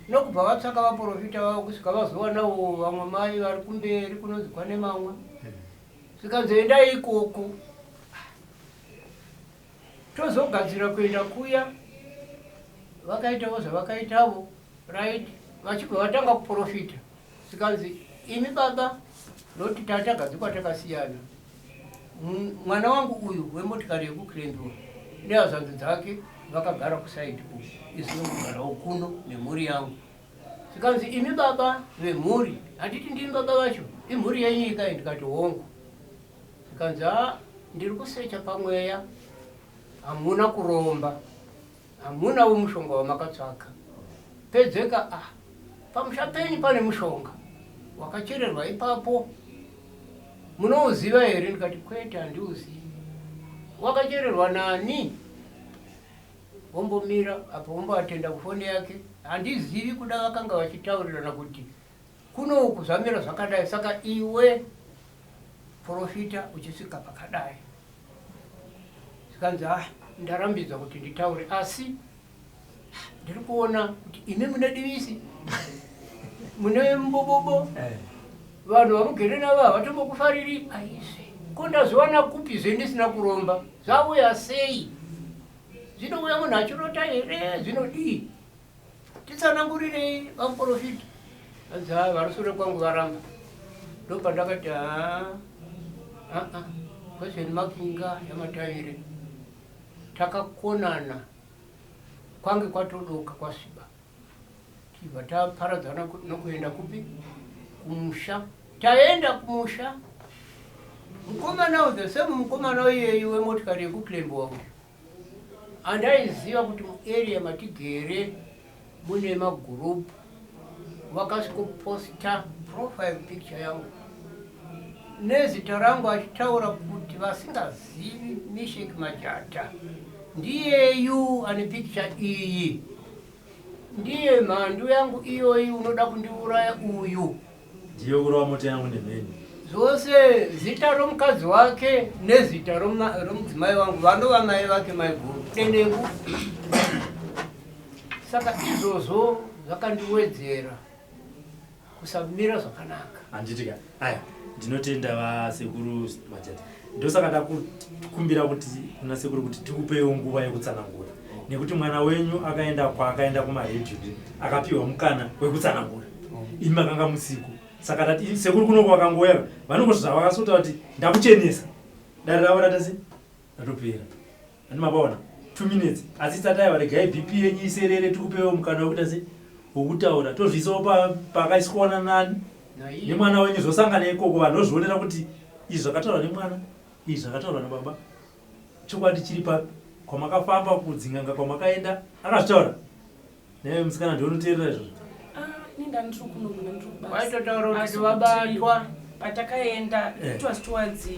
Nokubva vatsvaka vaprofita vavo kusvika vazowanawo vamwe mai vari kumberi kunonzi kwane mamwe zvikanzi endai ikoko. Tozogadzira kuenda kuya vakaitawo zvavakaitavo right vachibva vatanga kuprofita zvikanzi imi baba noti tatagadzikwa takasiyana mwana wangu uyu wemotikari yekukrembiwa nehazvanzi dzake vakagara kusaidi uku isu nokugarawo kuno nemhuri yangu. Zvikanzi imi baba vemhuri handiti ndimi baba vacho imhuri yenyika iyi ndikati hongu. Zvikanzi ha ndiri kusecha pamweya hamuna kuromba hamunawo mushonga wamakatsvaka pedzeka ah pamusha penyu pane mushonga wakachererwa ipapo munouziva here? Ndikati kwete handiuzivi. Wakachererwa nani? Vombomira apo vomboatenda kufoni yake handizivi kuda vakanga vachitaurirana kuti kuno uku zvamira zvakadai saka iwe profita uchisvika pakadai. Zvikanzi ah ndarambidzwa kuti nditaure asi ndiri kuona kuti imi mune divisi mune mbobobo vanhu vamugere navo havatombokufariri aizve ko ndazviwana kupi zve ndisina kuromba zvauya sei zvinouya munhu achirota here zvinodii titsanangurirei vamuprofita anzi ha vari sure kwangu varamba ndopandakati ha aa question markinga yamataire takakonana kwange kwatodoka kwasviba tibva taparadzana nokuenda kupi kumusha taenda kumusha mukomana the same mukomana iyeyu wemotikari yekuklembiwa uyu handaiziva kuti muarea matigere mune magurupu vakasvikoposta profile picture yangu nezita rangu achitaura kuti vasingazivi Mishek Majata ndiyeyu ane picture iyi ndiye mhandu yangu iyoyi unoda kundiuraya uyu ndiye kurova mota yangu nemheni zvose zita romukadzi wake nezita romudzimai wangu vanova mai vake maiguru denengu saka izvozvo zvakandiwedzera kusamira zvakanaka. Handiti ka aya ndinotenda vasekuru Majata ndosaka ndakukumbira kuti kuna sekuru kuti tikupewo nguva yekutsanangura nekuti mwana wenyu akaenda kwaakaenda kumaredhiyo akapiwa mukana wekutsanangura imi makanga musiku saka tati sekuru kunoko vakangouya vanongoti zvavakasota kuti ndakuchenesa dare ravo ratasi ratopera Ani mapaona 2 minutes asi tisati aiwa regai BP yenyu iserere tikupewo mukana wekuita sei wekutaura tozviisawo pakaiswaona nani nemwana wenyu zvosangana ikoko vanhu vozvionera kuti izvi zvakataurwa nemwana izvi zvakataurwa nababa chokwadi chiri papi kwamakafamba kudzinganga kwamakaenda akazvitaura Newe musikana ndiwe unoteerera izvozvo? Ah, ini ndandiri kuno kuna ndiri kubasa. Waitotaura kuti vabatwa. Patakaenda eh. it was towards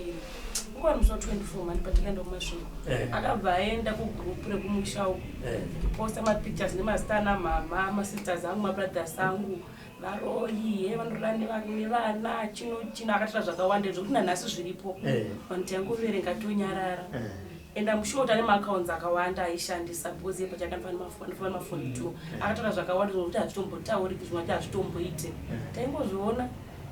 nguva musi wa 24 mani patakaenda kumasvingo. Eh. Akabva aenda kugroup rekumusha uko. Eh. Posta mapictures nemazita ana mama, masisters angu, mabrothers angu, varoyi, he vanorara nevana, chino chino akataura zvakawanda zvekuti nanhasi zviripo. Vanhu taingoverenga tonyarara. And I'm sure kuti ane maaccounts akawanda aishandisa because iye pachake anofamba nemafoni two. Akataura zvakawanda zvimwe kuti hazvitombotauriki zvimwe kuti hazvitomboite. Taingozviona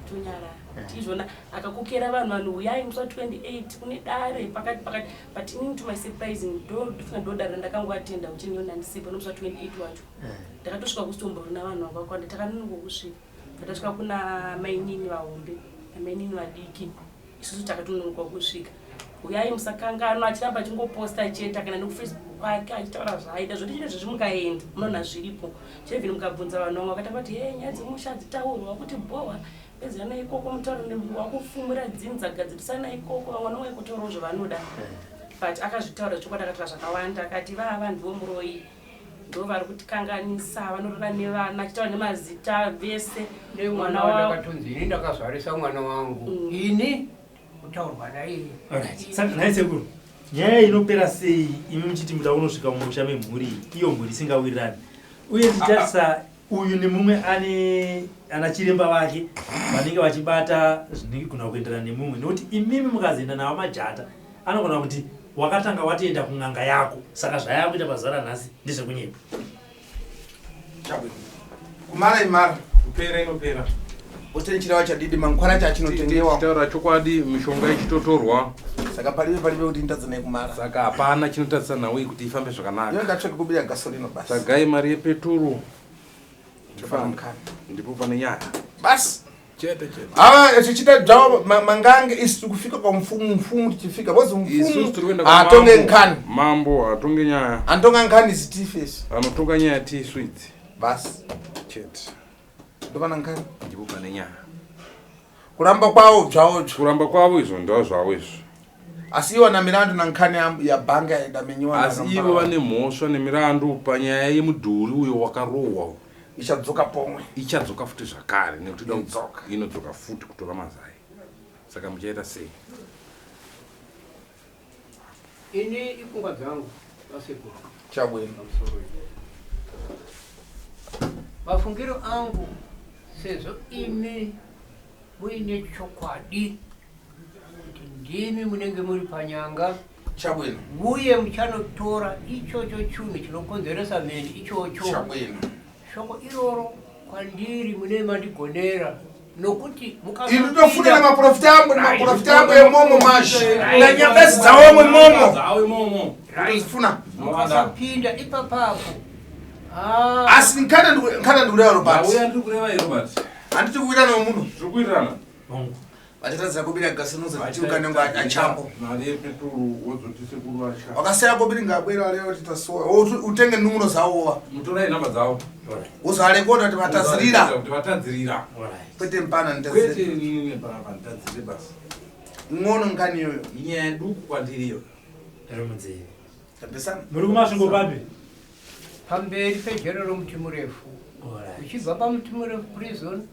tonyarara. Tichizviona akakokera vanhu vanhu huyai musi wa 28 kune dare pakati pakati but inini to my surprising ndofunga ndo dare randakangoatenda kuti niona ndisipo nomusi wa 28 wacho. Ndakatosvika kusitomborina vanhu vanga vakawanda takanonoka kusvika. Takasvika kuna mainini vahombe namainini vadiki. Isusu takatononoka kusvika. Huyai musakanganwa achiramba achingoposta chete kana nekufacebook kwake achitaura zvaaida zvoti chine zvezvi mukaenda munoona zviripo. Chevhini mukabvunza vanhu vamwe vakatanga kuti hey nyaya dzemusha hadzitaurwa kuti bhowa pedzerana ikoko mutauro wakufumura dzinza gadzirisana ikoko vamwe vanouya kutaurawo zvavanoda. But akazvitaura chokwadi akataura zvakawanda akati vava ndivo muroyi ndo vari kutikanganisa vanorara nevana achitaura nemazita vese Nemwana wandakatonzi ini ndakazvarisa mwana wangu ini kutaurwa naiye. Alright. Saka nhai sekuru, nyaya inopera sei imi muchiti muda kunosvika mumusha memhuri iyi, iyo mhuri isingawirirani? Uye tichitarisa uyu nemumwe ane ana chiremba vake vanenge vachibata zvinogona kuenderana nemumwe nekuti imimi mukazoenda navo majata anogona kuti wakatanga watoenda kun'anga yako saka zvayakuita pazuva ranhasi ndezvekunyepa. Chabwino. Kumara imara. Kupera inopera. Usiteni chirawa chadidi mangwana chachinotengewa. Tichitaura chokwadi mishonga ichitotorwa. Saka palibe palibe kuti nditadze nei kumara. Saka hapana chinotadzisa nhau iyi kuti ifambe zvakanaka. Iyo ndatsvaka kubira gasolino basi. Tsvagai mari yepeturu. Tifambe. Ndipo pane nyaya. Basi. Chete chete. Ah, tichita dzavo mangange isu kufika kwa mfumu mfumu tichifika bozi Isusu tiri mfumu kuenda kwa atonge mambo. nkhani. Mambo atonge nyaya. Antonga nkhani zitife isu. Anotonga nyaya tisu idzi. Basi. Chete. Ndopana nkhani. Ndipo pane nyaya. Kuramba kwavo dzvavo dzvo. Kuramba kwavo izvo ndavo zvavo izvo. Asi iwo na mirandu na nkhani ya bhanga yadamenyiwa. Asi ivo vane mhosva nemirandu panyaya yemudhuri uyo wakarohwa. Ichadzoka pomwe. Ichadzoka futi zvakare nekuti Inodzoka. inodzoka futi kutora mazai. Saka muchaita sei? Ini ipfungwa dzangu vasekuru. Chabwino. Pamusoro ipo. Mafungiro angu sezvo imi muine chokwadi kuti ndimi munenge muri panyanga Chabwino. uye muchanotora ichocho chunhu chinokonzeresa mheni ichocho. Chabwino. Shoko iroro kwandiri mune mandigonera nokuti Ini ndinofunda nemaprofita angu nemaprofita angu emomo mashi nanyangasi dzawomwe momo Dzawo imomo. ndozifuna mukasapinda ipapapo asi nkhana ndikureva Robert Ndauya ndiri kureva here Robert? handiti kuwirana wemunhu Tiri kuwirirana. Hongu. vachatadzira kubira gasinuza tichiuka nengo achambo Mari yepeturu wozoti sekuru vacha. wakasiya kobiri ngabwera areva kuti tasowa utenge numuro dzawova Mutorai namba dzavo. uzoarekoda kuti vatazirira Kuti vatadzirira. Alright. kwete mpana Kwete nditazirira inini panapa nditadzirire basi. ng'ono nkani iyoyo Inyaya duku kwandiri iyo. Iri munzeve. tabvisana Muri kumasvingo papi? pamberi pejere romuti murefu Alright. uchibva pamuti murefu prison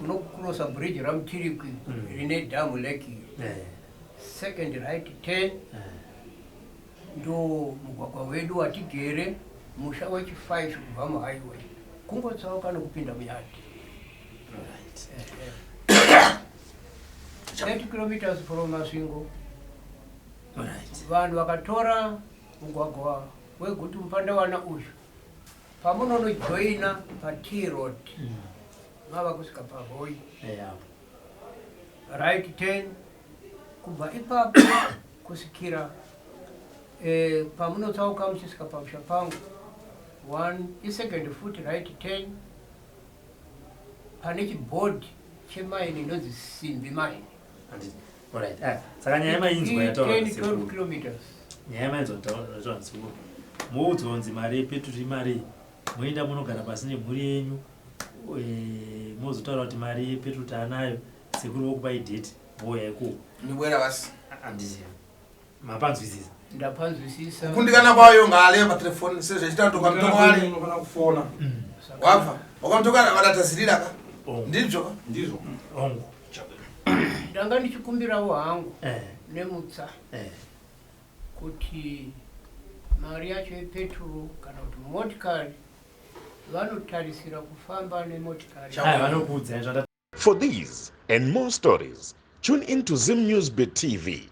unokurosa bridge ramutirikwi rine dhamu lake second right turn ndo mugwagwa wedu watigere musha wechi5 kubva muhighway kungotsauka nokupinda muyadhi. Alright. 30 kilometers from Masvingo. Alright. Vanhu vakatora mugwagwa weGutu Mupandawana uyu pamunonojoina paT road mava kusvika paHoyi. Right turn kubva ipapo kusvikira pamunotsauka muchisvika pamusha pangu one isecond foot right turn pane chibhodhi chemaini inonzi Simbi Mine. Handiti. Alright. Saka nyaya yemainzwa yataura 10, 12 sekuru. kilometers. Nyaya yemainzwa yataura sekuru. Moudzwa kunzi mari yepeturu imari moenda munogara pasi nemhuri yenyu mozotaura kuti mari yepeturu taanayo sekuru vokupai date mouya ikoko. Nibwera basi. Handiti. Mapanzwisisa. Ndapanzwisisa. Kukundikana kwayo ngaaleyo patelefoni sezvachiita kuti ukamutoka wale. Unofana kufona. Wabva. Wakamutoka wadatazirira ka. Ongo. Ndizvo ka. Ndizvo. Ongo. Ndanga ndichikumbirawo hangu nemutsa kuti mari yacho yepeturu kana kuti motikari vanotarisira kufamba nemotikari. Aya vanokuudzai zvanda For these and more stories, tune in to Zim News Bit TV.